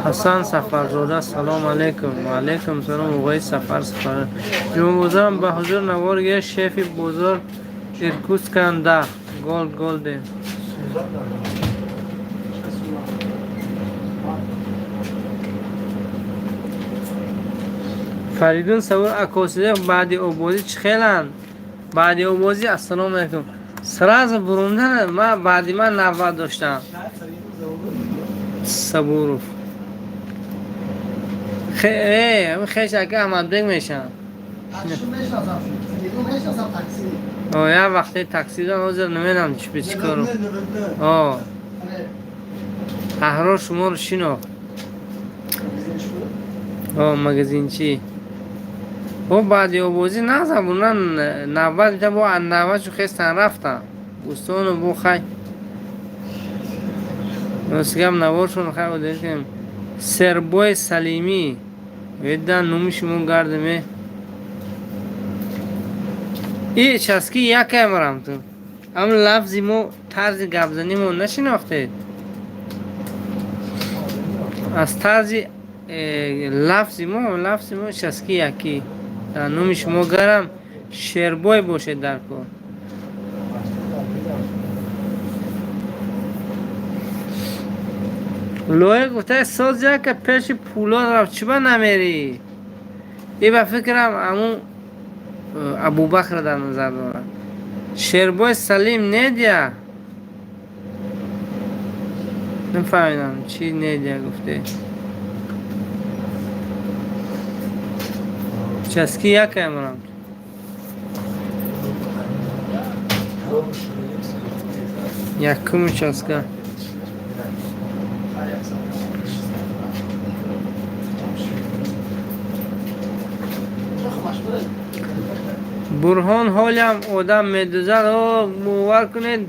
Ҳасан Сафарзода, салому алайкум. Ва алайкум салом, оғои Сафар. Сафар ҷумъабозорам ба ҳузур, навор гир, шефи бозор Иркутсканда Голд Голден. Фаридун Сабур Акосида, баъди обозӣ чӣ хеланд? Баъди обозӣ, ассалому алайкум, сразу бурундан ма, баъди ман навбат доштам. Сабуров хеш ака Аҳмадбек мешаванд. Як вақте такси дам, ҳозир намедонам чӣ бе чӣ кору. Аҳрор шуморо шинохт, магазинчи. Бо баъди обозӣ нағза бурдан, навбат дида, бо навбатшу хестан рафтан дӯстону. Бо хай, ростигап, наворшон хай одем. Сербои Салимӣ веда, нуми шумо гардаме и часки якай марам ту ам лафзи мо, тарзи гапзанӣ мо нашинохтед. Аз тарзи лафзи мо часки якӣ. Номи шумо гарам Шербой бошед дар кор. Лоиқ гуфта, соз яка пеши Пулод рафт, чиба намерӣ? И ба фикрам, амун Абубакр дар назар дорад. Шербой Салим недия. Нафаҳмидам, чӣ недия гуфте. Участки якая мурам. Якум участка. Бурҳон ҳолям одам медузад. О, бовар кунед,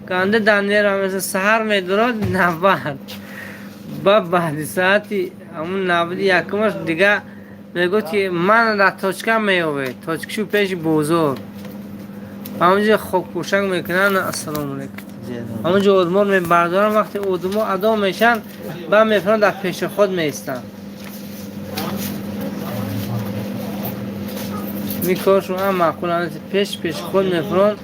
ганда данерам саҳар медурад навбат. Ба баъди саати ҳамун навбати якумаш дига мегӯфт, ки ман дар точка меёвед. Точкашу пеши бозор. Ҳамонҷо хокпӯшак мекунанд. Ассалому алайкум. Ҳамонҷо одамон мебардоранд, вақте одамо адо мешаванд, баъд мефуранд, дар пеши худ меистанд. Ми коршон ам маъқул пеш пеши худ мефуранд.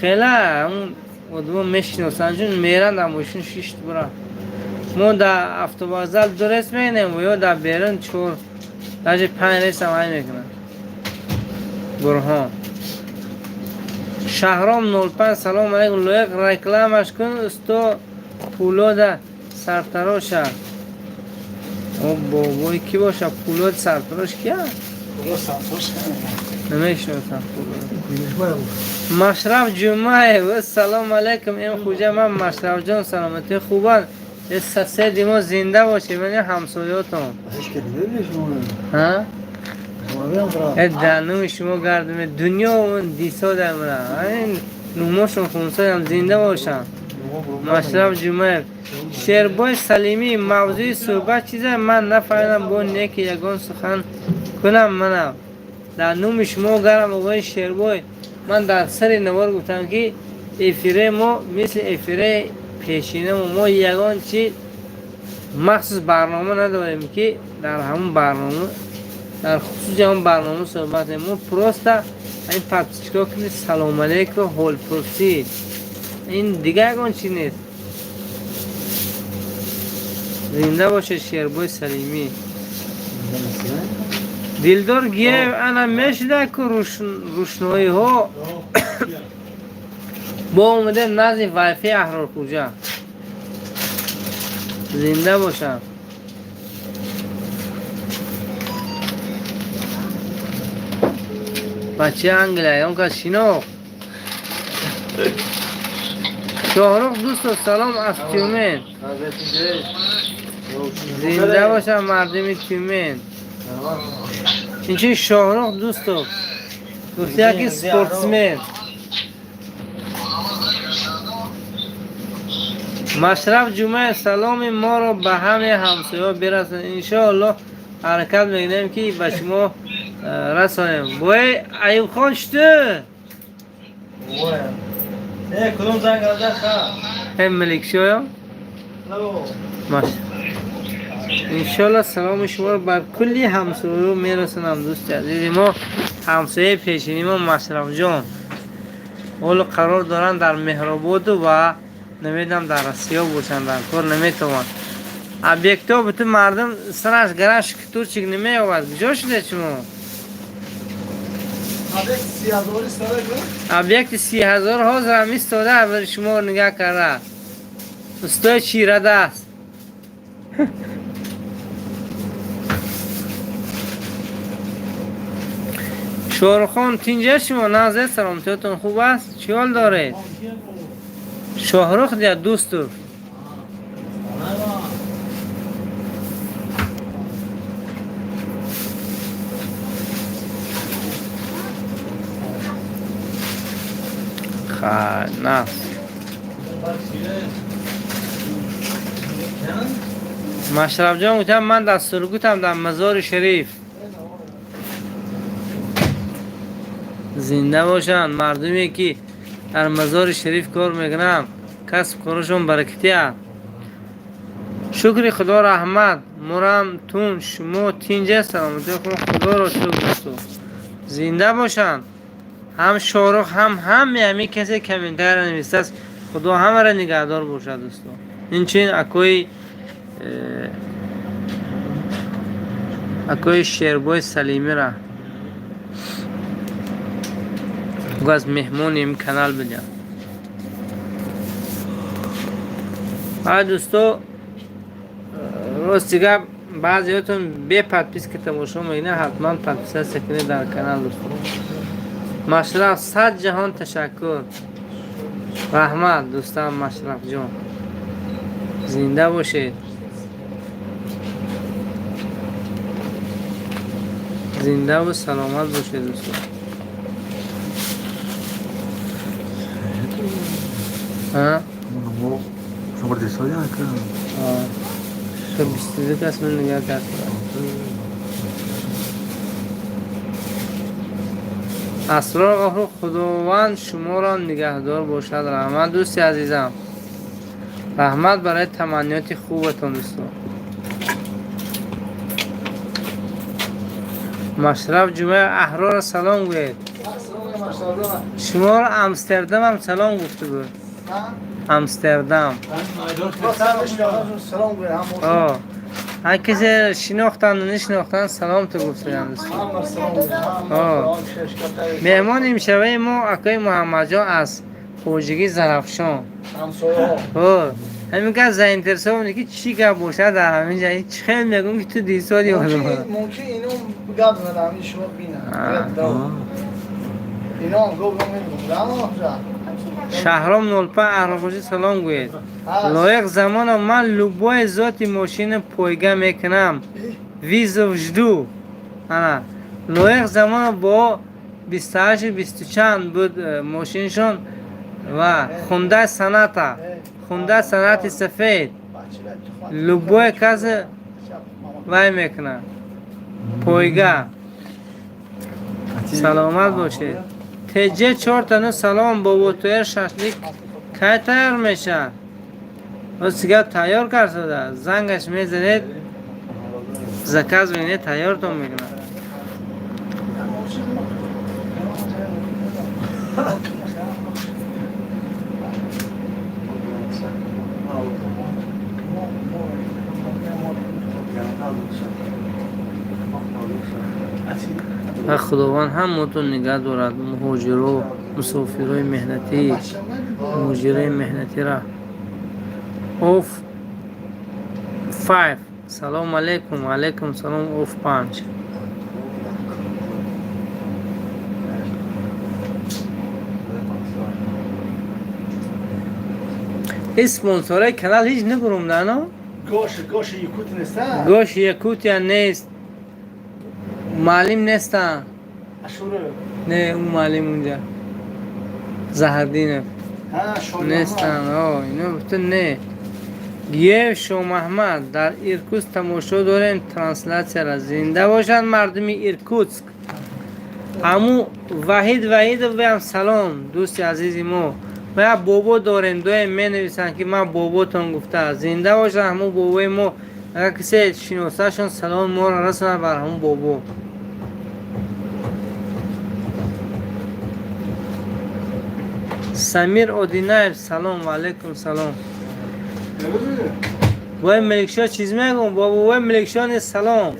Хела ҳамун одамо мешиносанд, чун меранд дар мошин шишт бура. Мо дар автовокзал ду рейс мегинем ё дар берун чор, даже панҷ рейсам ай мекунанд. Бурҳон. Шаҳром 05, салом алейкум. Лоиқ рекламаш кун, усто Пулода сартароша. О бобой, ки боша? Пулод сартарош кия? Намешиносам Пулод. Машраф Ҷумаев, салом алейкум. Ин хуҷа ман Машрафҷон, саломатӣ хубанд? Соседи мо зинда бошед, ман ҳамсоётон. Ҳа? Дар нуми шумо гардаме дунё дисодамра. Нумошон хунсоям зинда бошанд. Машраф Ҷумаев. Шербой Салимӣ, мавзӯи суҳбат чиза ман нафаҳмидам, бо неки ягон сухан кунам манам. Дар нуми шумо гарам, оғои Шербой. Ман дар сари навор гуфтам, ки эфире мо мисли эфире пешинамо, мо ягон чи махсус барнома надорем, ки дар ҳамун барнома, дар хусуси ҳамун барнома суҳбат. Мо просто ҳамин подписчикҳо ки салом алейкум, ҳолпурсӣ, ин дига ягон чи нест. Зинда бошед, Шербой Салимӣ. Дилдор Гиев, ана мешуда ку рӯшноиҳо бо омада назди вайфи Аҳрорхуҷа. Зинда бошам. Бачаи Англия, он кас шинохт. Шоҳрух дӯсто, салом аз Тюмен. Зинда бошам мардуми Тюмен. Инчунин Шоҳрух дӯсто гуфта, яки спортсмен. Машраф Ҷумаев, саломи моро ба ҳамаи ҳамсояҳо бирасонед. Иншоаллоҳ, ҳаракат мекунем, ки ба шумо расонем. Бой Аюбхон, чуту? Кудом занг зад? Э, Меликшоё? Иншоаллоҳ, саломи шуморо бар кулли ҳамсояҳо мерасонам, дӯсти азизи мо, ҳамсояи пешини мо Машрафҷон. Ҳоло қарор доранд дар Меҳрободу ва намедонам, дар Россия бошанд, дар кор наметавонанд. Объектҳо бутун мардум сараш гараш кутурчик намеёбад. Куҷо шуда шумо? Объекти 30 000 ҳозирам истода, шумо нигаҳ карда. Устои чирадаст. Шоҳрухон, тинҷа шумо? Нағзе, саломатиётон хуб аст? Чӣ ҳол доред? Шоҳрух дия дӯстур. Хай, нағз. Машрафҷон гуфтам, ман дар Сургутам, дар Мазори Шариф. Зинда бошанд мардуме, ки дар Мазори Шариф кор мекунанд, касб корашон баракатӣ аст. Шукри Худо, раҳмат, мурам тун, шумо тинҷа, саломатӣ? Худоро шукр, дӯсто. Зинда бошанд ҳам Шоҳрух, ҳам ҳаме ҳамин касе комментария нависааст. Худо ҳамаро нигаҳдор бошад, дӯсто. Инчунин акои Шербой Салимира аз меҳмони ин канал бидиҳам. Ай, дӯсто, рости гап, баъзеҳотон бе подписка тамошо мекунед. Ҳатман подписаться кунед дар канал, дӯсто. Машраф, сад ҷаҳон ташаккур, раҳмат, дӯстам Машрафҷон, зинда бошед, зиндаву саломат бошед, дӯсто. А? Шумор дисоя ка. То 22 кас ман нигоҳ кард. Асрор Ғафур, Худованд шуморо нигаҳдор бошад. Раҳмат, дӯсти азизам, раҳмат барои таманниёти хубатон, дӯсто. Машраф Ҷумъа, Аҳрора салом гӯед. Шуморо Амстердамам салом гуфта буд. Амстердам ҳар касе шинохтанду нишинохтанд, салом ту гуфтаям, дӯсто. Меҳмони имшабаи мо акои Муҳаммадҷон аз Хоҷигӣ Зарафшон. Ҳамин гап заинтересованы, ки чӣ гап бошад дар ҳамин ҷа. Чӣ хел мегӯм, ки ту дисоди. Мумкин ино гап занад, ҳамин шумо бинад. Ино гап. Шаҳром 05, Аҳроқӯшӣ салом гӯед. Лоиқ Замонов, ман любой зоти мошина пойга мекунам, вызов жду. Ана Лоиқ Замонов бо 28, бисту чанд буд мошиншон ва Хундай Соната, Хундай Сонати сафед, любой касе вай мекунад пойга. Саломат бошед. Теҷе чортану салом, боботояр, шашлик кай тайёр мешавад? Рости гап, тайёр кард, зангаш мезанед, заказ менед, тайёртон мекунад. Ва Худованд ҳамаатон нигаҳ дорад, муҳоҷиро, мусофирои меҳнатӣ, муҳоҷирои меҳнатира. Оф five, салому алейкум. Алейкум салом, оф панҷ. Ин спонсораи канал ҳеҷ нагурумдано. Гош Якут неста? Гош Якутия нест, муаллим нестан. Ашура. Не, ӯ муаллим унҷа Заҳрдинов нестан. Ино бутун не. Гиев Шомаҳмад, дар Иркутск тамошо дорем трансляцияра. Зинда бошад мардуми Иркутск. Ҳаму Ваҳид Ваҳидов биям, салом, дӯсти азизи мо. Ма як бобо дорем, доем менависанд, ки ман боботон гуфта. Зинда бошад ҳаму бобои мо. Агар касе шиносашон, салом моро расонад бар ҳаму бобо. Самир Одинаев, салом. Ва алайкум салом. Бой Меликшо чиз мегӯм, бобои Меликшо низ салом,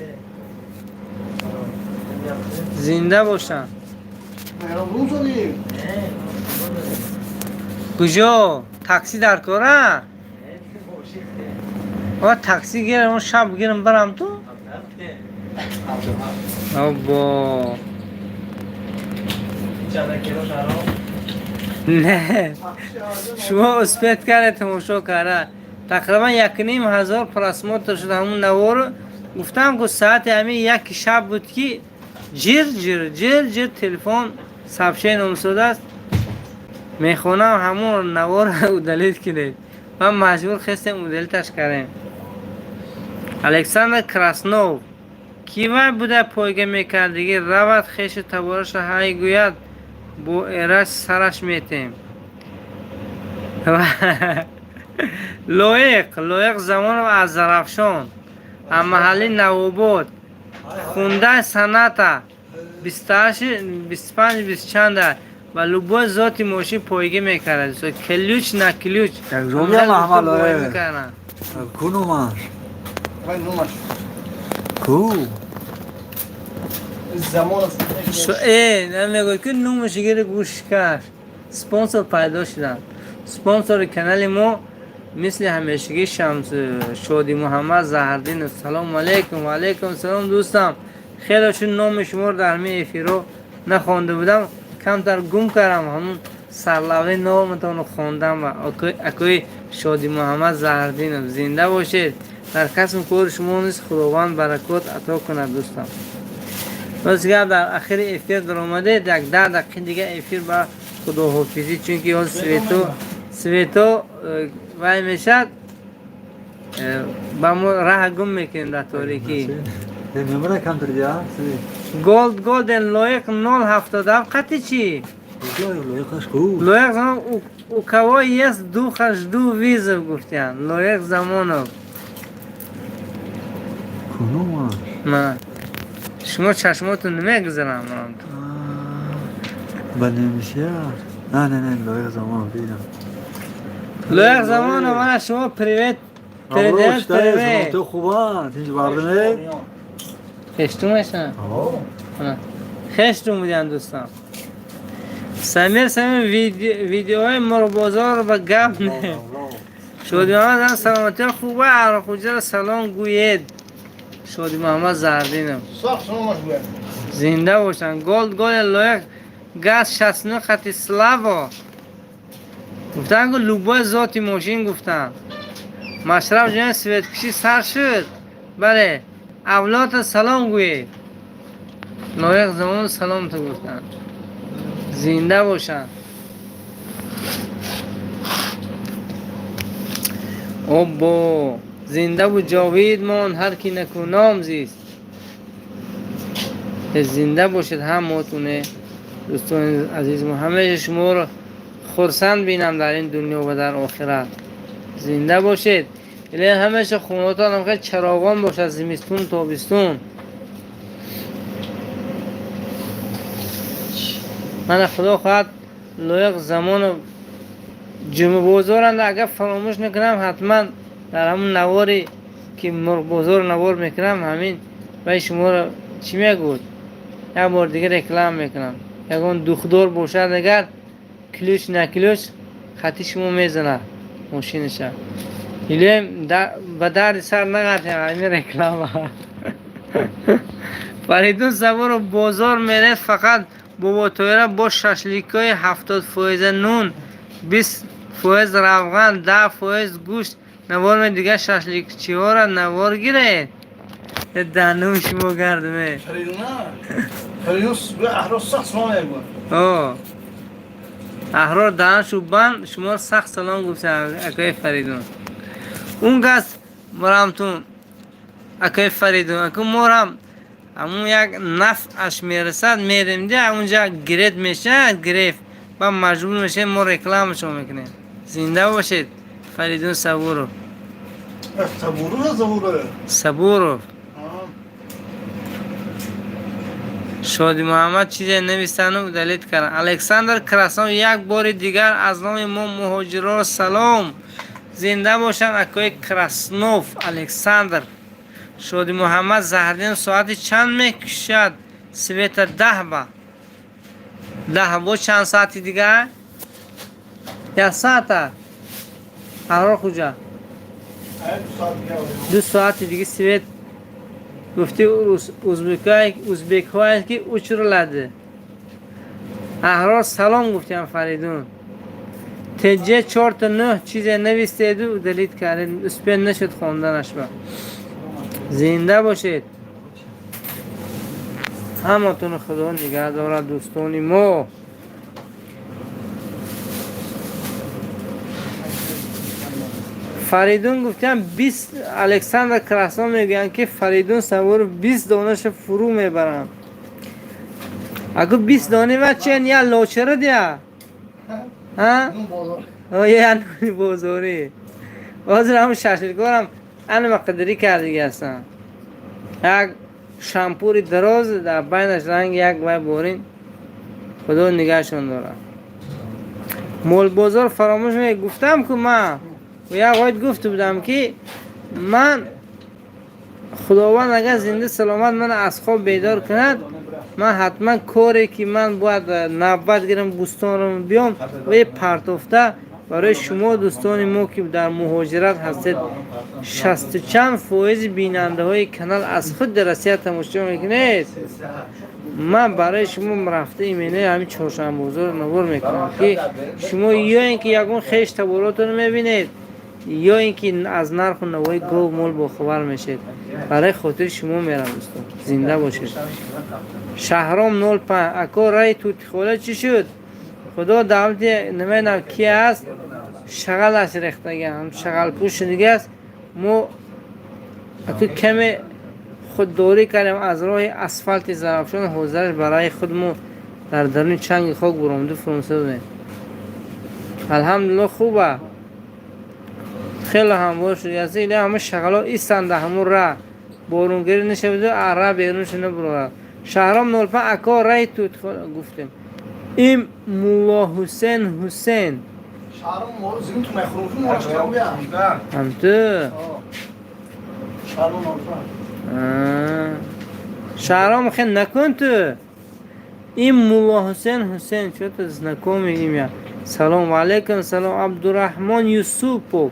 зинда бошанд. Куҷо такси дар кора? О, такси гирам, шаб гирам, барам ту. Обо, не, шумо успеть карда, тамошо карда, тақрибан 1500 просмотр шуд ҳамун навору. Гуфтам, ку саати ҳамин яки шаб буд, ки ҷир ҷир ҷир ҷир телефон сообщение омсодааст, мехонам, ҳамун наворро удалить кунед. Ман маҷбур хестем, удалить аш кардем. Александр Краснов, ки вай буда пойга мекардиги, равад хешу табораша ҳай гӯяд, бо эраш сараш метем. Лоиқ Замонов аз Зарафшон, аз маҳалли Навобод, Хундай Соната 25, бистчанда ва любой зоти мошин пойгӣ мекард, ключ на ключ. Мекарданд. Ку номаш? Ку? Мегӯяд, ки номаш гири, гӯш каш. Спонсор пайдо шуданд, спонсори канали мо. Мисли ҳамешагӣ Шамс Шоди Муҳаммад Заҳрдинов. Салому алейкум. Ва алейкум салом, дӯстам. Хеле чун номи шуморо дар ҳамин эфирҳо нахонда будам, камтар гум кардам, ҳамун сарлавҳаи номатонро хондам. Ва акои Шоди Муҳаммад Заҳрдинов, зинда бошед. Дар касбу кори шумо низ Худованд баракот ато кунад, дӯстам. Рост гап, дар ахири эфир даромадед, як 10 дақиқа дига эфир ба худоҳофизӣ, чунки ҳоз свето вай мешад, ба мо раҳ гум мекунем дар торикӣ. Мемра камтар дия. Голд Голден Лоиқ 077 қати чӣ? Лоиқаш ку. Лоиқ Замон, у кого есть духа, жду вызов, гуфтян. Лоиқ Замонов. Кунумаш. Ма шумо чашмотон намегузарам. Ба немисия. Не, не, не, Лоиқ Замонов дидам. Лоиқ Замонов, мана шумо привет. Привет, привет. Ту хуба, тинҷ бардаме? Хештум эша? Хештум будям, дӯстам. Самир, Самир, видеоҳои мурғбозорро ба гап не. Шоди Муҳаммад, саломатиҳо хуба, Архуҷаро салом гӯед. Шоди Муҳаммад Зардинов. Сахт саломаш гӯяд. Зинда бошанд. Голд Гол Лоиқ газ 69 хати Славо. Гуфтанд, любой зоти мошин гуфтанд. Машраф ҷон, светкушӣ сар шуд. Бале, авлода салом гӯед. Лоиқ Замон салом ту гуфтанд. Зинда бошанд. Оббо, зиндаву ҷовид мон ҳар ки накӯном зист. Зинда бошед ҳамотуне, дӯстони азизмо. Ҳамеша шуморо хурсанд бинам дар ин дунё ва дар охират. Зинда бошед. Илоҳи ҳамеша хонатон ҳам хеле чароғон бошад зимистон, тобистон. Мана Худо хоҳад Лоиқ Замону ҷумъабозоранд, агар фаромӯш накунам, ҳатман дар ҳамун наворе ки мурғбозор навор мекунам, ҳамин вай шуморо чӣ мегӯд, як бор дига реклама мекунам. Ягон духдор бошад, агар ключ на ключ хати шумо мезанад мошинаша. Илоҳим ба дарди сар нағартем ҳамин реклама. Фаридун Сабуров, бозор меред, фақат боботоира бо шашликҳои 70% нун, 20% равған, 10% гӯшт навор ме, дигар шашликчиҳоро навор гиред. Данум шумо гардме. Фаридуна. Фаридун Аҳрор сахт салом мегӯяд. О. Аҳрор даҳан шубан шуморо сахт салом гуфтам, акои Фаридун. Он кас марамтун акои Фаридун, аку морам ҳамун як нафъаш мерасад, мерем ди ҳамунҷа гирет мешавад, гиреф ба маҷбур мешавем, мо рекламашон мекунем. Зинда бошед, Фаридун Сабуров. Сабуров, Сабуров. Сабуров. Шоди Муҳаммад чизе навистану удалить карданд. Александр Краснов, як бори дигар аз номи мо муҳоҷирро салом. Зинда бошанд акои Краснов Александр. Шоди Муҳаммад Заҳрдин, соати чанд мекушад света? 10 ба. 10 бо чанд соати дигар? Як соата. Аҳрор хуҷа. 2 соати дига свет гуфти узбекҳое ки учрилadi. Аҳрор салом гуфтям, Фаридун. ТЖ 4 9 чизе навистеду удалить кардед, успел нашуд хонданашба. Зинда бошед. Ҳаматон Худо нигаҳ дорад, дӯстони мо. Фаридун гуфтям 20, Александр Краснов мегӯянд ки Фаридун Сабуров 20 донаша фурӯ мебаранд. Аку 20 дони ва чен я лочара дия? Ҳа? Я нуни бозорӣ. Ҳозир ҳамун шашликорам анама қадарӣ кардиги ҳастанд. Як шампури дароз дар байнаш ранги як вай борин. Худо нигаҳшон дорад. Молбозор фаромӯш гуфтам ку ман як оят гуфта будам ки ман Худованд агар зинда саломат ман аз хоб бедор кунад, ман ҳатман коре ки ман бояд навбат гирам, бӯстонро биём ва партофта Барои шумо дӯстони мо, ки дар муҳоҷират ҳастед, шасту чанд фоизи бинандаҳои канал аз худи Россия тамошо мекунед. Ман барои шумо рафта именаи ҳамин Чоршанбозорро навор мекунам, ки шумо ё ин ки ягон хеш таборотро мебинед, ё ин ки аз нарху навои гов мол бохабар мешед. Барои хотири шумо мерам, дӯстон. Зинда бошед. Шаҳром 05, ако, раи Тутихола чӣ шуд? Худо давлати, намедонам ки аст, шағалаш рехтаган, шағалпӯш шудагааст. Мо аку каме худдорӣ кардем, аз роҳи асфалти Зарафшон ҳозираш барои худ мо дар даруни чанги хок буромду фурӯнса додем. Алҳамдулилло, хуба, хеле ҳамвор шудааст. Ила ҳама шағало истанда, ҳамун ра борунгирӣ нашаваду ара берун шуда бурорад. Шаҳром 05, ако, раи Тутихола гуфтем. Им Мулло Ҳусен Ҳусен. Шаҳром моро зин ту мехӯрум, мораш кам бия. Ҳамту. Шаҳром 05. Шаҳром, хел накун ту. Им Мулло Ҳусен Ҳусен, что-то знакомое имя. Салом алейкум, салом. Абдурахмон Юсупов,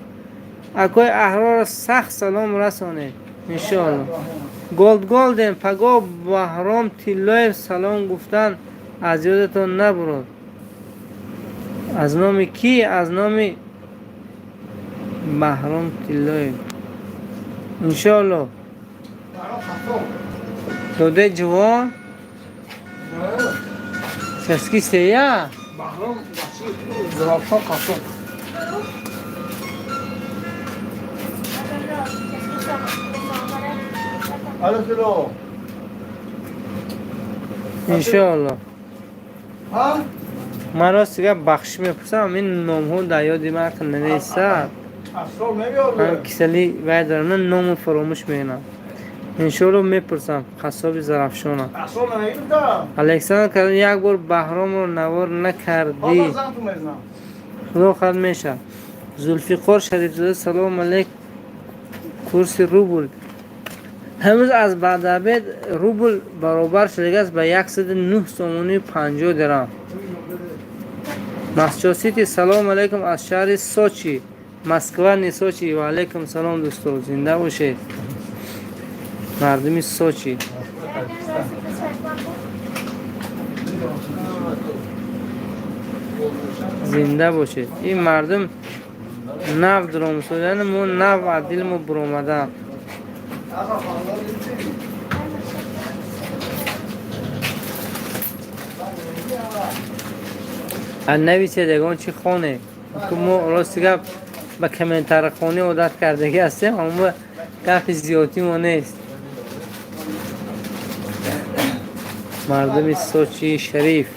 акои Аҳрорро сахт салом расонед, иншоалло. Голд Голден, паго Баҳром Тиллоев салом гуфтан аз ёдатон набурод. Аз номи кӣ? Аз номи Баҳром Тиллоев, иншоалло. Додаи ҷувон часки сея. Баҳром Зарафшон қассоб. Алло, алло. Иншоалло. Ҳа? Ман рости гап, бахшиш мепурсам, ин номҳо дар ёди ман нанеста. Асрор мебиёр. Ман кисали вай дорам, ман ному фаромӯш мекунам. Иншоалло, мепурсам қассоби Зарафшона. Асрор намегирифта. Александр кардам, як бор Баҳромро навор накардӣ. Ҳозир занг ту мезанам. Худо хоҳад, мешавад. Зулфиқор Шарифзода, салом алейк. Курси рубл ҳамӯз аз баъдабед рубл баробар шудагааст ба 109 сомонию 50 дирам. Масчосити, салом алейкум аз шаҳри Сочи. Москва, не Сочи. Ва алейкум салом, дӯсто, зинда бошед, мардуми Сочи. Зинда бошед. Ин мардум нав дуромсодани мо, нав аз дили мо буромадан. Нависед ягон чи, хоне, ки мо рости гап ба комментархонӣ одат кардагӣ ҳастем, аммо гапи зиёдӣ мо нест. Мардуми Сочии шариф.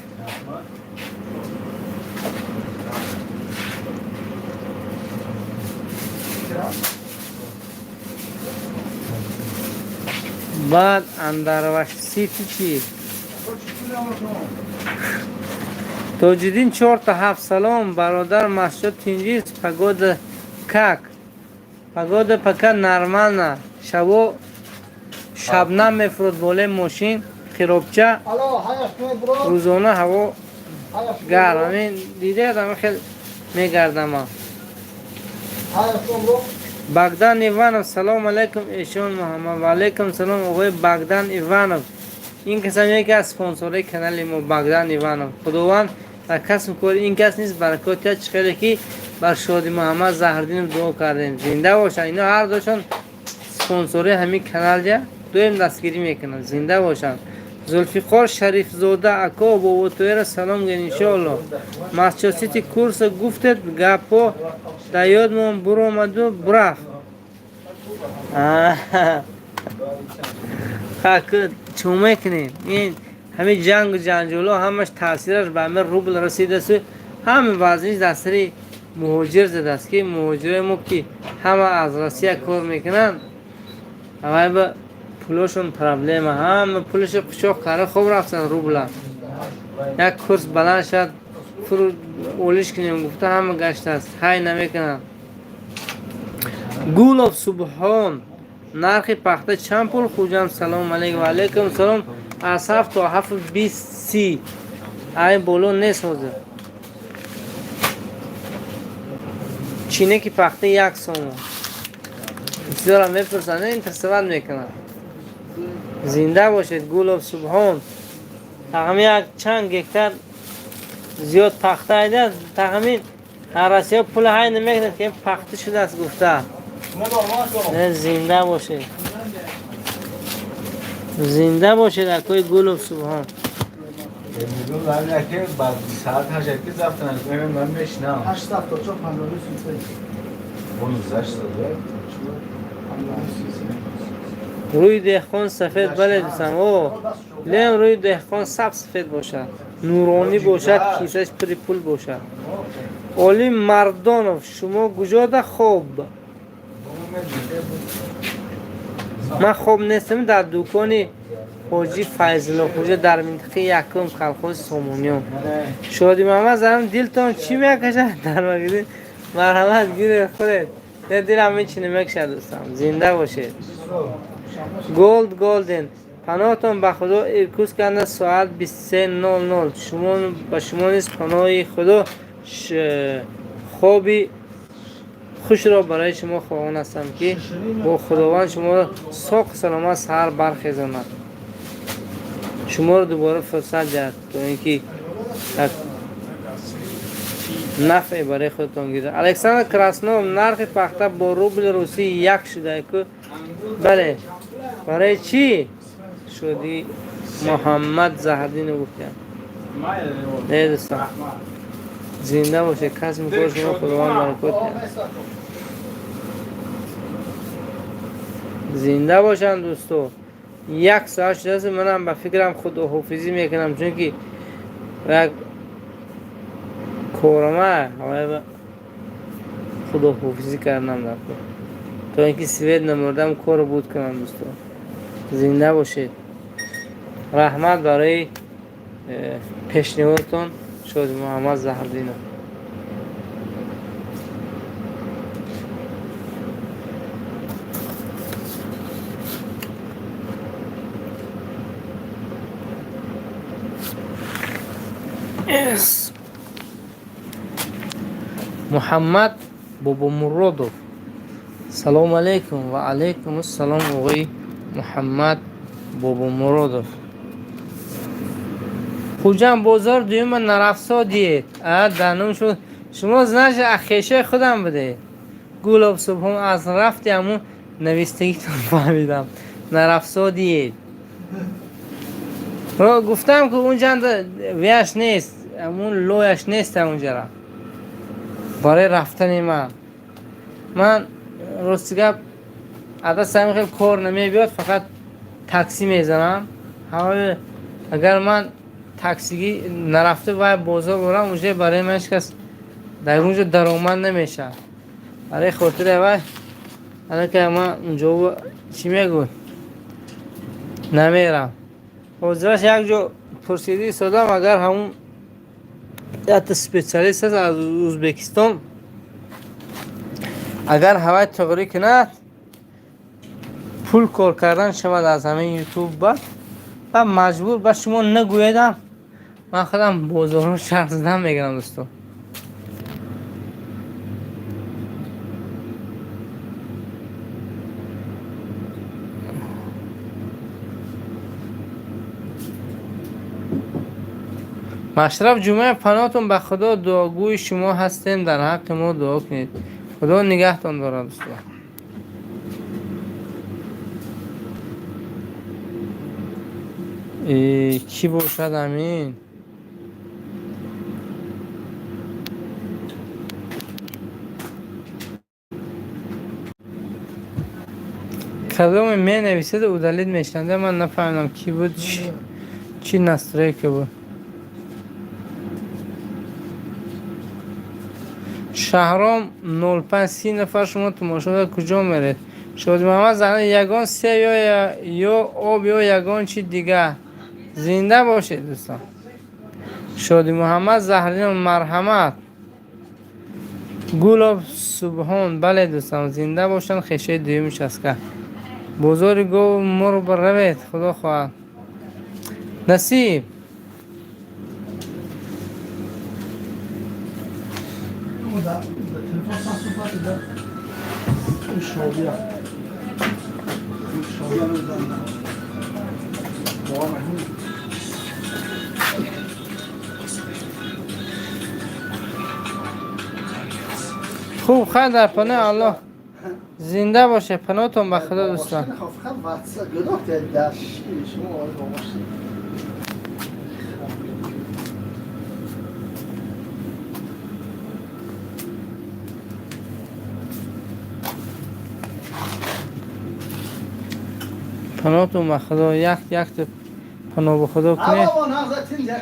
Баъд Андарваш Сити чӣ? Тоҷиддин чорта ҳафт, салом, бародар, масҷид тинҷист? Погода как? Погода пока нормально. Шабо шабнам мефурод болои мошин, хиробча. Алло, ҳаяш мебурод. Рӯзона ҳаво Ҳаяш. гарм. Ҳамин дидед, ҳамин хел мегардама. Ҳаяш мебурод. Богдан Иванов, салом алейкум, эшон Муҳаммад. Ва алейкум салом, оғои Богдан Иванов. Ин касам яке аз спонсорҳои канали мо, Богдан Иванов. Худованд дар касбу кори ин кас низ баракот диҳад, чӣ хеле ки бар Шоди Муҳаммад Заҳриддинов дуо кардем. Зинда бошанд. Ино ҳар душон спонсори ҳамин канал ҷа доим дастгирӣ мекунанд. Зинда бошанд. Зулфиқор Шарифзода, ако, боботоеро салом гӯед, иншоалло. Масчосити курса гуфтед, гапҳо дар ёдмон буромаду бурафт. Чӯ мекунем? Ин ҳамин ҷангу ҷанҷолҳо ҳамаш таъсираш ба ҳамин рубл расидасту ҳама вазниш дар сари муҳоҷир задааст, ки муҳоҷирои мо, ки ҳама аз Россия кор мекунанд, авай ба пулошон проблема, ҳама пулашо қучоқ карда хоб рафтанд. Рубла як курс баланд шавад, фуру олиш кунем гуфта, ҳама гаштааст, ҳай намекунанд. Гулов Субҳон, нархи пахта чанд пул? Хуҷам, салом алейкум. Ва алейкум салом. Аз 7 то 7:20-30, ай боло нест ҳозир. Чинаки пахта 1 сомон. Чизоро мепурсанд, интересовать мекунанд. Зинда бошед, Гулов Субҳон. Тахмин як чанд гектар зиёд пахта айда, тахмин ҳарасиё пул ҳай намекунад, ки пахта шудааст гуфта. Не, зинда бошед. Зинда бошед, акои Гулов Субҳон. میگم من که بعد ساعت 8 که ضبط نکنم من میشنم. 874 52 33. اون 8 ساله. Рӯи деҳқон сафед, бале, дӯстам. О, лем рӯи деҳқон саб сафед бошад, нуронӣ бошад, кисаш пури пул бошад. Олим Мардонов, шумо куҷода хоб? Ман хоб нестам, дар дукони ҳоҷи Файзуллоҳхӯҷа дар минтақаи якум, колхози Сомониён. Шоди Муҳаммад занам, дилтон чӣ мекашад дар магазин? Марҳамат, гиред, хӯред. Не, дилам ҳечи намекашад, дӯстам. Зинда бошед. Голд Голден, паноҳтон ба Худо. Иркутсканда соат 23:00. Шумо ба шумо низ паноҳи Худо, хоби хушро барои шумо хоҳон ҳастам, ки бо Худованд шуморо соқу саломат саҳар бархезонад, шуморо дубора фурсат диҳад, то ин ки як нафъе барои худатон гирад. Александр Краснов, нархи пахта бо рубли русӣ як шуда ку? Бале, барои чӣ? Шоди Муҳаммад Заҳрдинов гуфтям. Не, дӯстон, зинда бошед, касби кори шумо Худованд баракот диҳад. Зинда бошанд, дӯсто. 1 соат шудааст, манам ба фикрам худоҳофизӣ мекунам, чунки як корама худоҳофизӣ кардам дар кор, то ин ки свет намурдам, корро буд кунам. Дӯсто, зинда бошед. Раҳмат барои пешниҳодтон, Шоди Муҳаммад Заҳрдинов. Yes. Муҳаммад Бобомуродов, салому алайкум. Ва алайкум ассалом, оғои Муҳаммад Бобомуродов. Хуҷанд бозор дуюма нарафсодиед данум шуд. Шумо, значит, ахешаи худам будед, Гулоб Субҳон. Аз рафти ҳамун навистагитон фаҳмидам. Нарафсодиед гуфтам, ки унҷанда вияш нест, ҳамун лояш нест унҷара барои рафтани ман. Ман, рости гап, адас ҳамин хел кор намебиёд, фақат таксӣ мезанам. Агар ман таксигӣ нарафта вай бозор борам, уже барои ман ҳеҷ кас дар унҷо даромад намешавад. Барои хотири вай анака ман унҷо, чӣ мегӯ, намерам. Ҳозираш як ҷо пурсидӣ истодам, агар ҳамун якта специалист аст аз Ӯзбекистон, агар ҳавай туғрӣ кунад, пул кор кардан шавад аз ҳамин Ютуб, ба ва маҷбур ба шумо нагӯедам, ман худам бозорро шарт задан мегирам, дӯстон. Машраф Ҷумъаев, паноҳтон ба Худо, дуогӯи шумо ҳастем, дар ҳаққи мо дуо кунед. Худо нигаҳтон дорад, дӯстон. Кӣ бошад амин? Кадоме менависад, удалить мешавад. Ман нафаҳмидам, кӣ буд, чӣ настройка буд. Шаҳром 05, 30 нафар шумо тамошо доред, куҷо меред? Шодимуҳаммад Заҳрӣ, ягон себ ё об ё ягон чи дигар. Зинда бошед, дӯстон. Шодимуҳаммад Заҳринов, марҳамат. Гулоб Субҳон, бале, дӯстон, зинда бошанд. Хешаи дуюми часка бозори гову мурғ равед, худо хоҳад насиб. Телефон. Шобия. Шобия мезанам. Хуб, хайр, дар паноҳи Аллоҳ, зинда бошед, паноҳтон ба Худо, дӯстон. فقط واتساپ گرفت در شما با ماشین. Паноҳтон ба Худо, як якта паноҳ ба Худо кунед. بابا نغزت اینجا.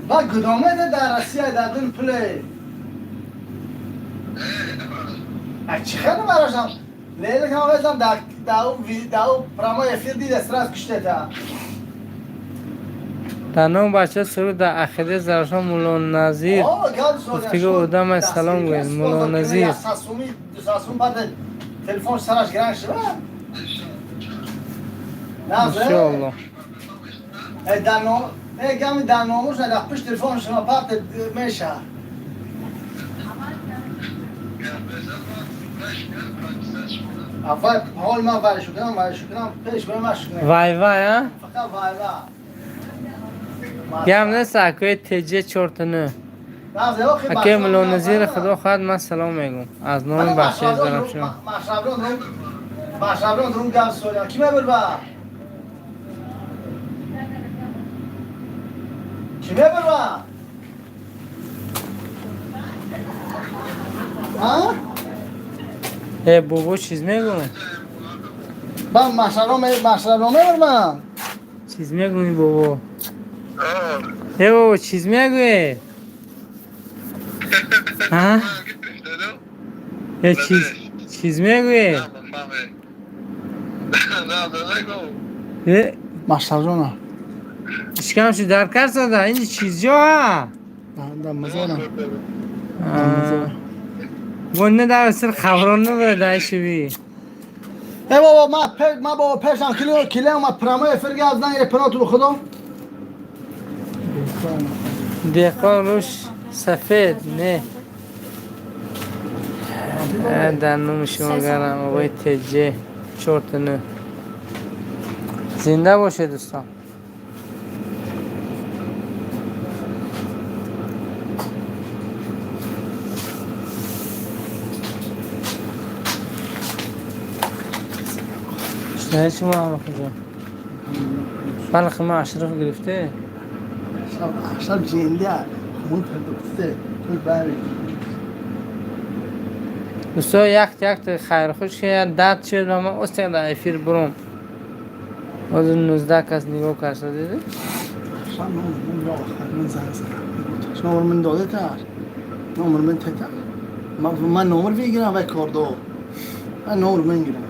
با کدامه در روسیه دادن پلی. چی خیلی براشم لیلی که آقایزم در در در прямой эфир дида сразу куште та. Дар номи бача суруд дар ақидаи Зарафшон Муллоназир гуфтугӯ одамай салом гӯед, Муллоназир. Сасуми баъд телефон сараш гранг шуда. Иншоалло. Дар гами дар номуш дар пушт телефон шума парт меша. اول حال من وای شکرم وای شکرم پیش برم من شکرم. Вай вай, а? فقط وای وای. Гап нест, акои теҷе чортunu. Акои Муллоназир, Худо хоҳад, ман салом мегӯм аз номи бачаи Зарафшон. مشربران درون گم سوریان کی میبر کی میبر ها. Э, бобо, чиз мегӯм? من مشربران مشربران میبرم. Чиз мегӯӣ, бобо? Э, бобо, чиз мегӯӣ? А? Э, чиз мегӯӣ? Э, مشربران. ишкамши дар кар зада, ин чизҷо ҳа? در مزارم. Бо не дар сир хаброн надора дар шиви. ای بابا من بابا پشم کیلو کیلو ما прямой эфир گپ زن پناه تو خودم. Деҳқон рӯш сафед не. Дар номи шумо гарам, оғои теҷе чортunu. Зинда бошед, дӯстон. Шунаи шумо ҳама куҷо? Балхи ма Ашраф гирифте? شب جنده خون پرداخته تو بری. Дӯсто, якта якта хайрхуш ки дард шуд ва ман остем дар эфир бурум. Ҳозир 19 кас нигоҳ карда диди. شب من آخر من زنگ زدم نمبر من داده تر نمبر من تتر من نمبر بگیرم و کار دو من نمبر من گیرم.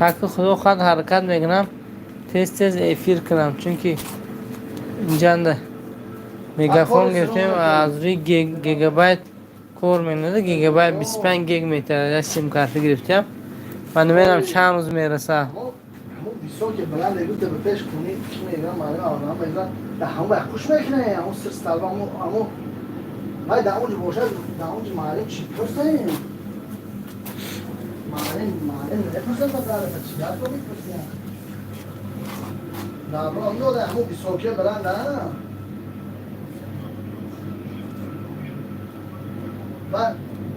Ҳаққи Худо хоҳад, ҳаракат мекунам тез тез эфир кунам, чунки инҷанда мегафон гирифтем, аз рӯи гигабайт кор менада, гигабайт 25 гиг метарад, як симкарта гирифтем, ман намедонам чанд рӯз мерасад. Високи баланд гуфта ба пеш куни ки мегӯям мардум одам мегӯянд да ҳамон вай хуш мекунад ҳамон сир сталба ҳамон ҳамон вай дар онҷо бошад, дар онҷо маълим чӣ пурсем, маълим маълим мепурсад ба дар чӣ гапро мепурсем дар роҳ дода ҳамон високи баланд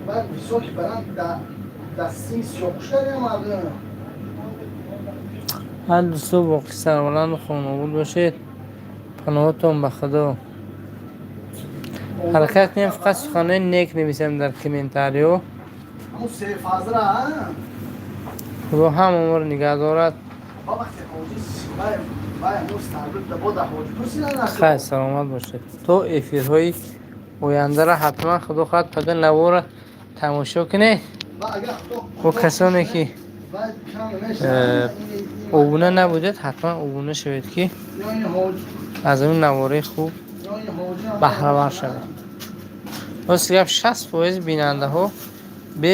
вай високи баланд дар сими сиёҳпӯш кардем мардум. Ҳар дӯсто боқӣ сарбаланду хонобод бошед, паноҳатон ба Худо. Ҳаракат кунем, фақат суханои нек нависем дар комментариҳо. Ҳамон сефазра. Худо ҳамаамонро нигаҳ дорад. Ба вақте ҳоҷи вай вай ҳамон сарб да бо да ҳоҷи пурсидан. Хайр, саломат бошед то эфирҳои ояндара. Ҳатман, Худо хоҳад, пага навора тамошо кунед. Бо касоне ки обуна набудед, ҳатман обуна шавед, ки аз ин навораи хуб баҳравар шавед. Рости гап, 60% бинандаҳо бе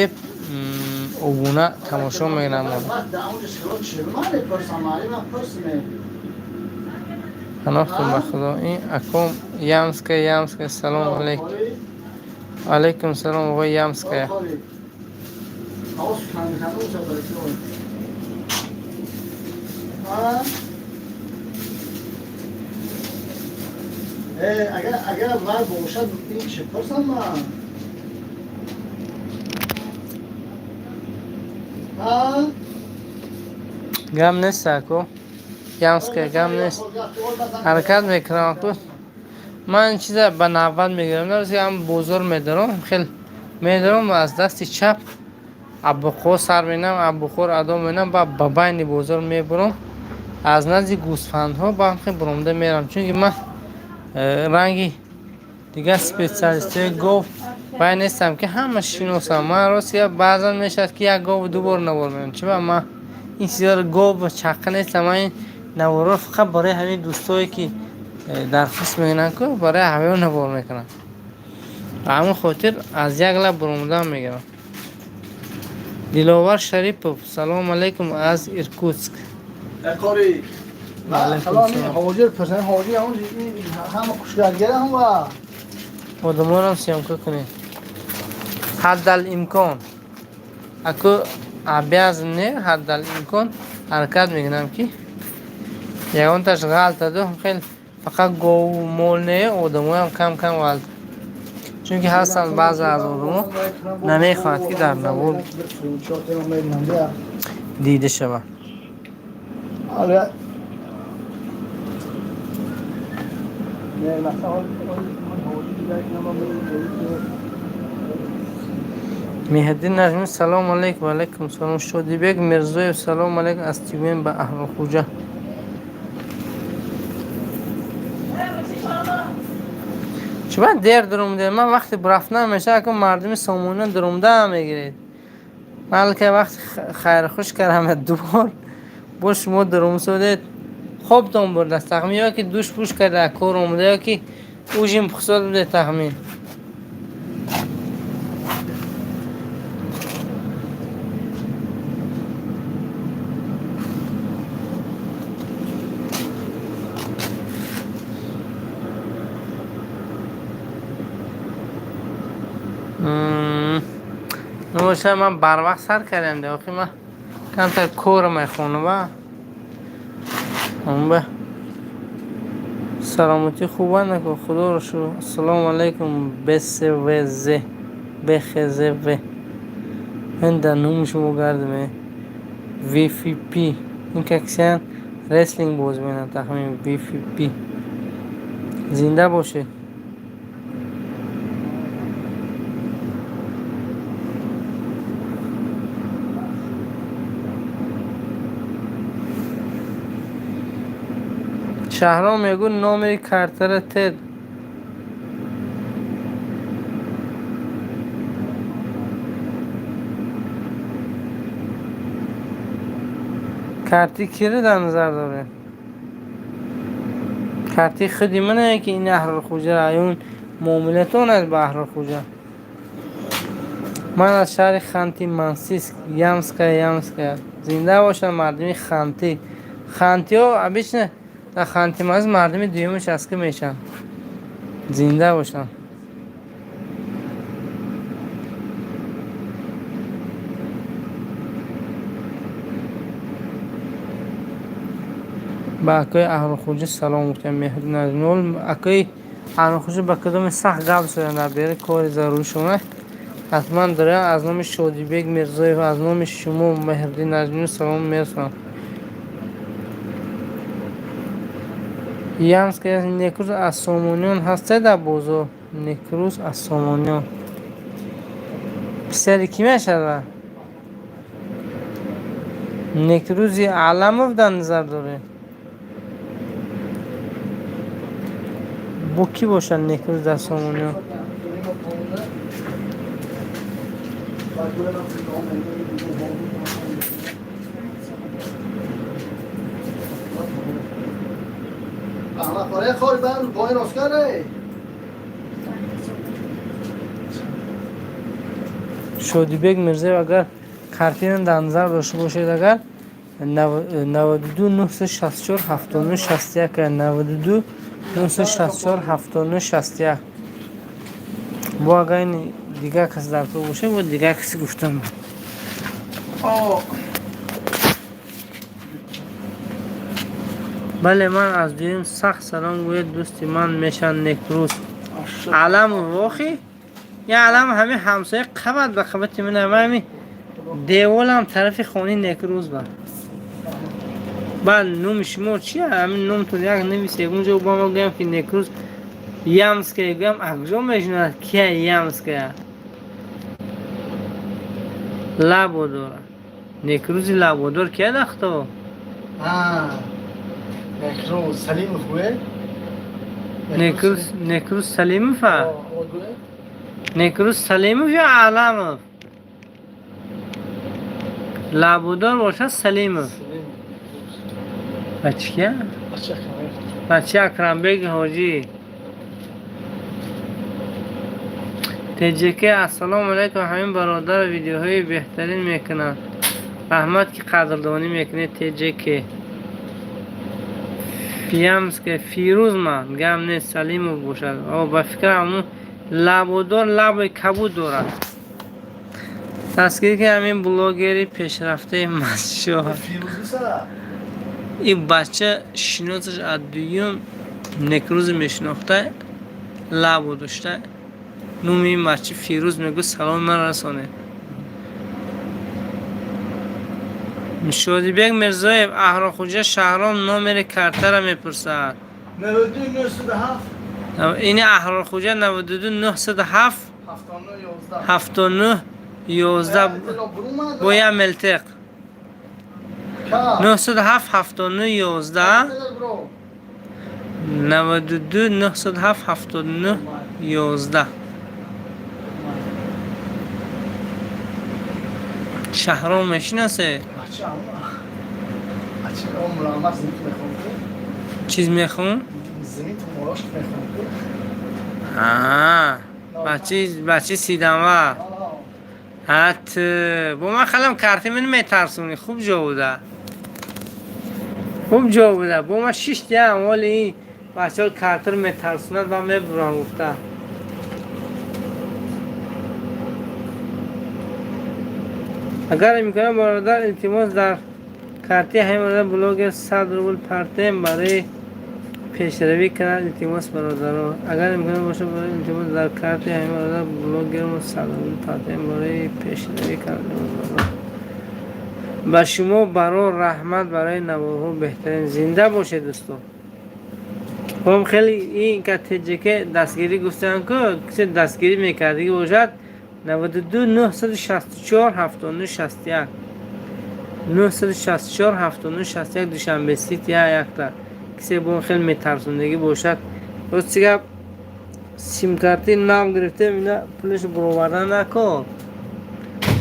обуна тамошо мекунанд моро. Паноҳтон ба Худо. Ин аком Ямская, Ямская, салом алейкум. Алейкум салом, оғои Ямская. Агар вай бошад, ин чӣ пурсам ман? Гам нест, ако. Ямская, гам нест. Ҳаракат мекунам, ако. Ман ин чиза ба навбат мегирам. Ам бозор медаром, хел медаром аз дасти чап аббуқо сар менам, аббуқор адо менам, ба ба байни бозор мебурам. Аз назди гӯсфандҳо ба хел буромда мерам. Чунки ман ранги дигар специалистҳои гов вай нестам, ки ҳама шиносам. Ман рост баъзан мешавад, ки як гову ду бор навор меём. Чиба ман ин чизҳоро гов чаққа нестам. Ман ин наворро фақат барои ҳамин дӯстое, ки дархост мекунанд, ку барои ҳамаё навор мекунам. Ба ҳамин хотир аз як лаб буромадан мегирам. Диловар Шарипов, салому алейкум аз Иркутск. Одамонам съёмка кунед. Ҳаддал имкон. Аку обязан не, ҳаддал имкон ҳаракат мекунам, ки ягонташ ғалтаду хел фақат гову мол не, одамоям кам кам ғалта. Чунки ҳастанд баъзе аз одамо намехоҳад, ки дар навор дида шавад. Меҳриддин Наҷмӣ, салому алейкум. Алейкум салом. Шодибек Мирзоев, салому алейкум аз Тюмен ба Аҳрорхӯҷа. Чиба дер дуромдед? Ман вақти рафтан мешавад, аку мардуми Сомониён дуромда мегиред. Ман аллакай вақти хайрхуш кардам дубор бо шумо дурумсодед. Хобтон бурдааст тахмин, ё ки душ пӯш карда кор омада, ё ки ужин пухсод буде тахмин. Набошад, ман барвақт сар кардам, де охи ман камтар корам хонува. Ба саломатӣ хуба нако, худоро шукр. Ассалому алайкум БСВЗ БХЗВ. Ин дар номи шумо гардаме. VFP. Ин каксиан рестлинг боз менад тахмин VFP. Зинда бошед. Шаҳром мегӯ номери картара тед. Карти киро дар назар доред? Карти худи мане, ки ин Аҳрорхӯҷа аюн муомилатон аст ба Аҳрорхӯҷа. Ман аз шаҳри Ханти Мансиск, Ямская, Ямская. Зинда бошанд мардуми Ханти. Хантиҳо обычно дар Ханти Мансиск мардуми дуюмаш аст, ки мешаванд. Зинда бошанд. Ба акои Аҳрорхӯҷа салом гуфтам. Меҳри Наҷмиол акои Аҳрорхӯҷа ба кадоме сахт гап заданд дар бери кори заруришона. Ҳатман дорам аз номи Шодибек Мирзоев, аз номи шумо Меҳриддин Наҷмиёл салом мерасонам. Ямская, Некрӯз аз Сомониён ҳастед дар бозор? Некрӯз аз Сомониён. Писари кӣ мешавад? Некрӯзи Аламов дар назар доред? Бо кӣ бошад Некрӯз дар Сомониён? Шодибек Мирзоев, агар картина дар назар дошта бошед, агар 92 964 79 61, 92 964 79 61. Бо агар ин дигар кас дар кор боша, бо дигар каси гуфтам. Бале, ман аз дуюм сахт салом гӯед, дӯсти ман мешаванд Некрӯз. Аламу вохи? Я алам ҳамин ҳамсоя қабат ба қабати ман, ҳами деволам тарафи хонаи Некрӯз ба. Баъд номи шумо чи? Ҳамин номтон як нависед унҷо, ба мо гӯям ки Некрӯз Ямская, гӯям, акҷо мешунавад кия Ямская? Лабо дорад. Некрӯзи лабодор кия дахто? Некрӯз Салимов гӯе? Некрӯз, Некрӯз Салимов а? Некрӯз Салимов ё Аламов? Лабудор бошад Салимов. Бачи кия? Бачи Акрамбеги ҳоҷӣ. ТJK, ассалому алайкум, ҳамин бародар видеоҳои беҳтарин мекунанд. Раҳмат, ки қадрдонӣ мекунед, ТJK. Фиямска Фирӯз ман гам нест, Салимов бошад. О, ба фикрам ҳамун лабодор лабои кабуд дорад. Дастгирӣ ки ҳамин блогери пешрафтаи масшоҳ. Ин бача шиносаш аз дуюм Некрӯзи мешинохта, лабо дошта. Номи ин бача Фирӯз мегӯ, саломи ман расонед. Шодибек Мирзоев, Аҳроқхуҷа Шаҳром номери картара мепурсад. 92 907. Ини Аҳрорхуҷа 92 907 79 11 бо я мелтеқ. 907 79 11, 92 907 79 11. Шаҳром мешинасе? Чиз мехун? Бачи сиданва. Ҳат бо ман халам карти ман метарсонӣ. Хуб ҷо буда. Хуб ҷо буда. Бо ман шиштиам, вале ин бачаҳо картир метарсонад ва мебурам гуфта. Агар имкон бародар, илтимос, дар карти ҳамин бародар блогер 100 рубл партем барои пешравӣ канал, илтимос бародаро. Агар имкон бошад, илтимос, дар карти ҳамин бародар блогермо 100 рубл партем барои пешравӣ канал. Ба шумо барор раҳмат барои наворҳо беҳтарин. Зинда бошед, дӯстон. Хоб, хеле ин ка ТJK дастгирӣ гуфтан ку, кисе дастгирӣ мекардагӣ бошад, 92 964 79 61, 964 79 61, Душанбе Сити якта. Кисе бо хеле метарсондагӣ бошад. Рости гап, симкарти нав гирифтем, ина пулаш буровардан накор.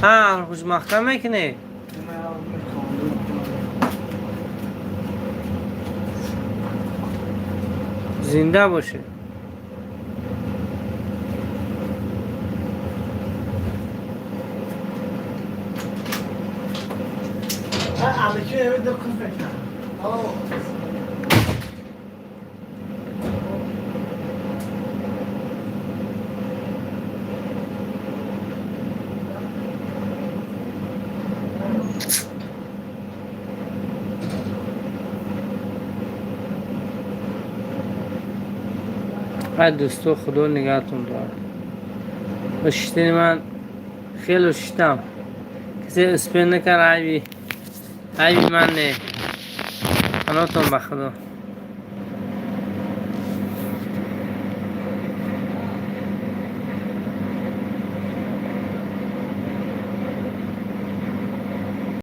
Ҳа, хушмахта мекунед? Зинда бошед. Ай дӯсто, худо нигаҳтон дорад. Ба шиштани ман хело шиштам. Касе успел накард, айби ман не. Паноҳтон ба худо.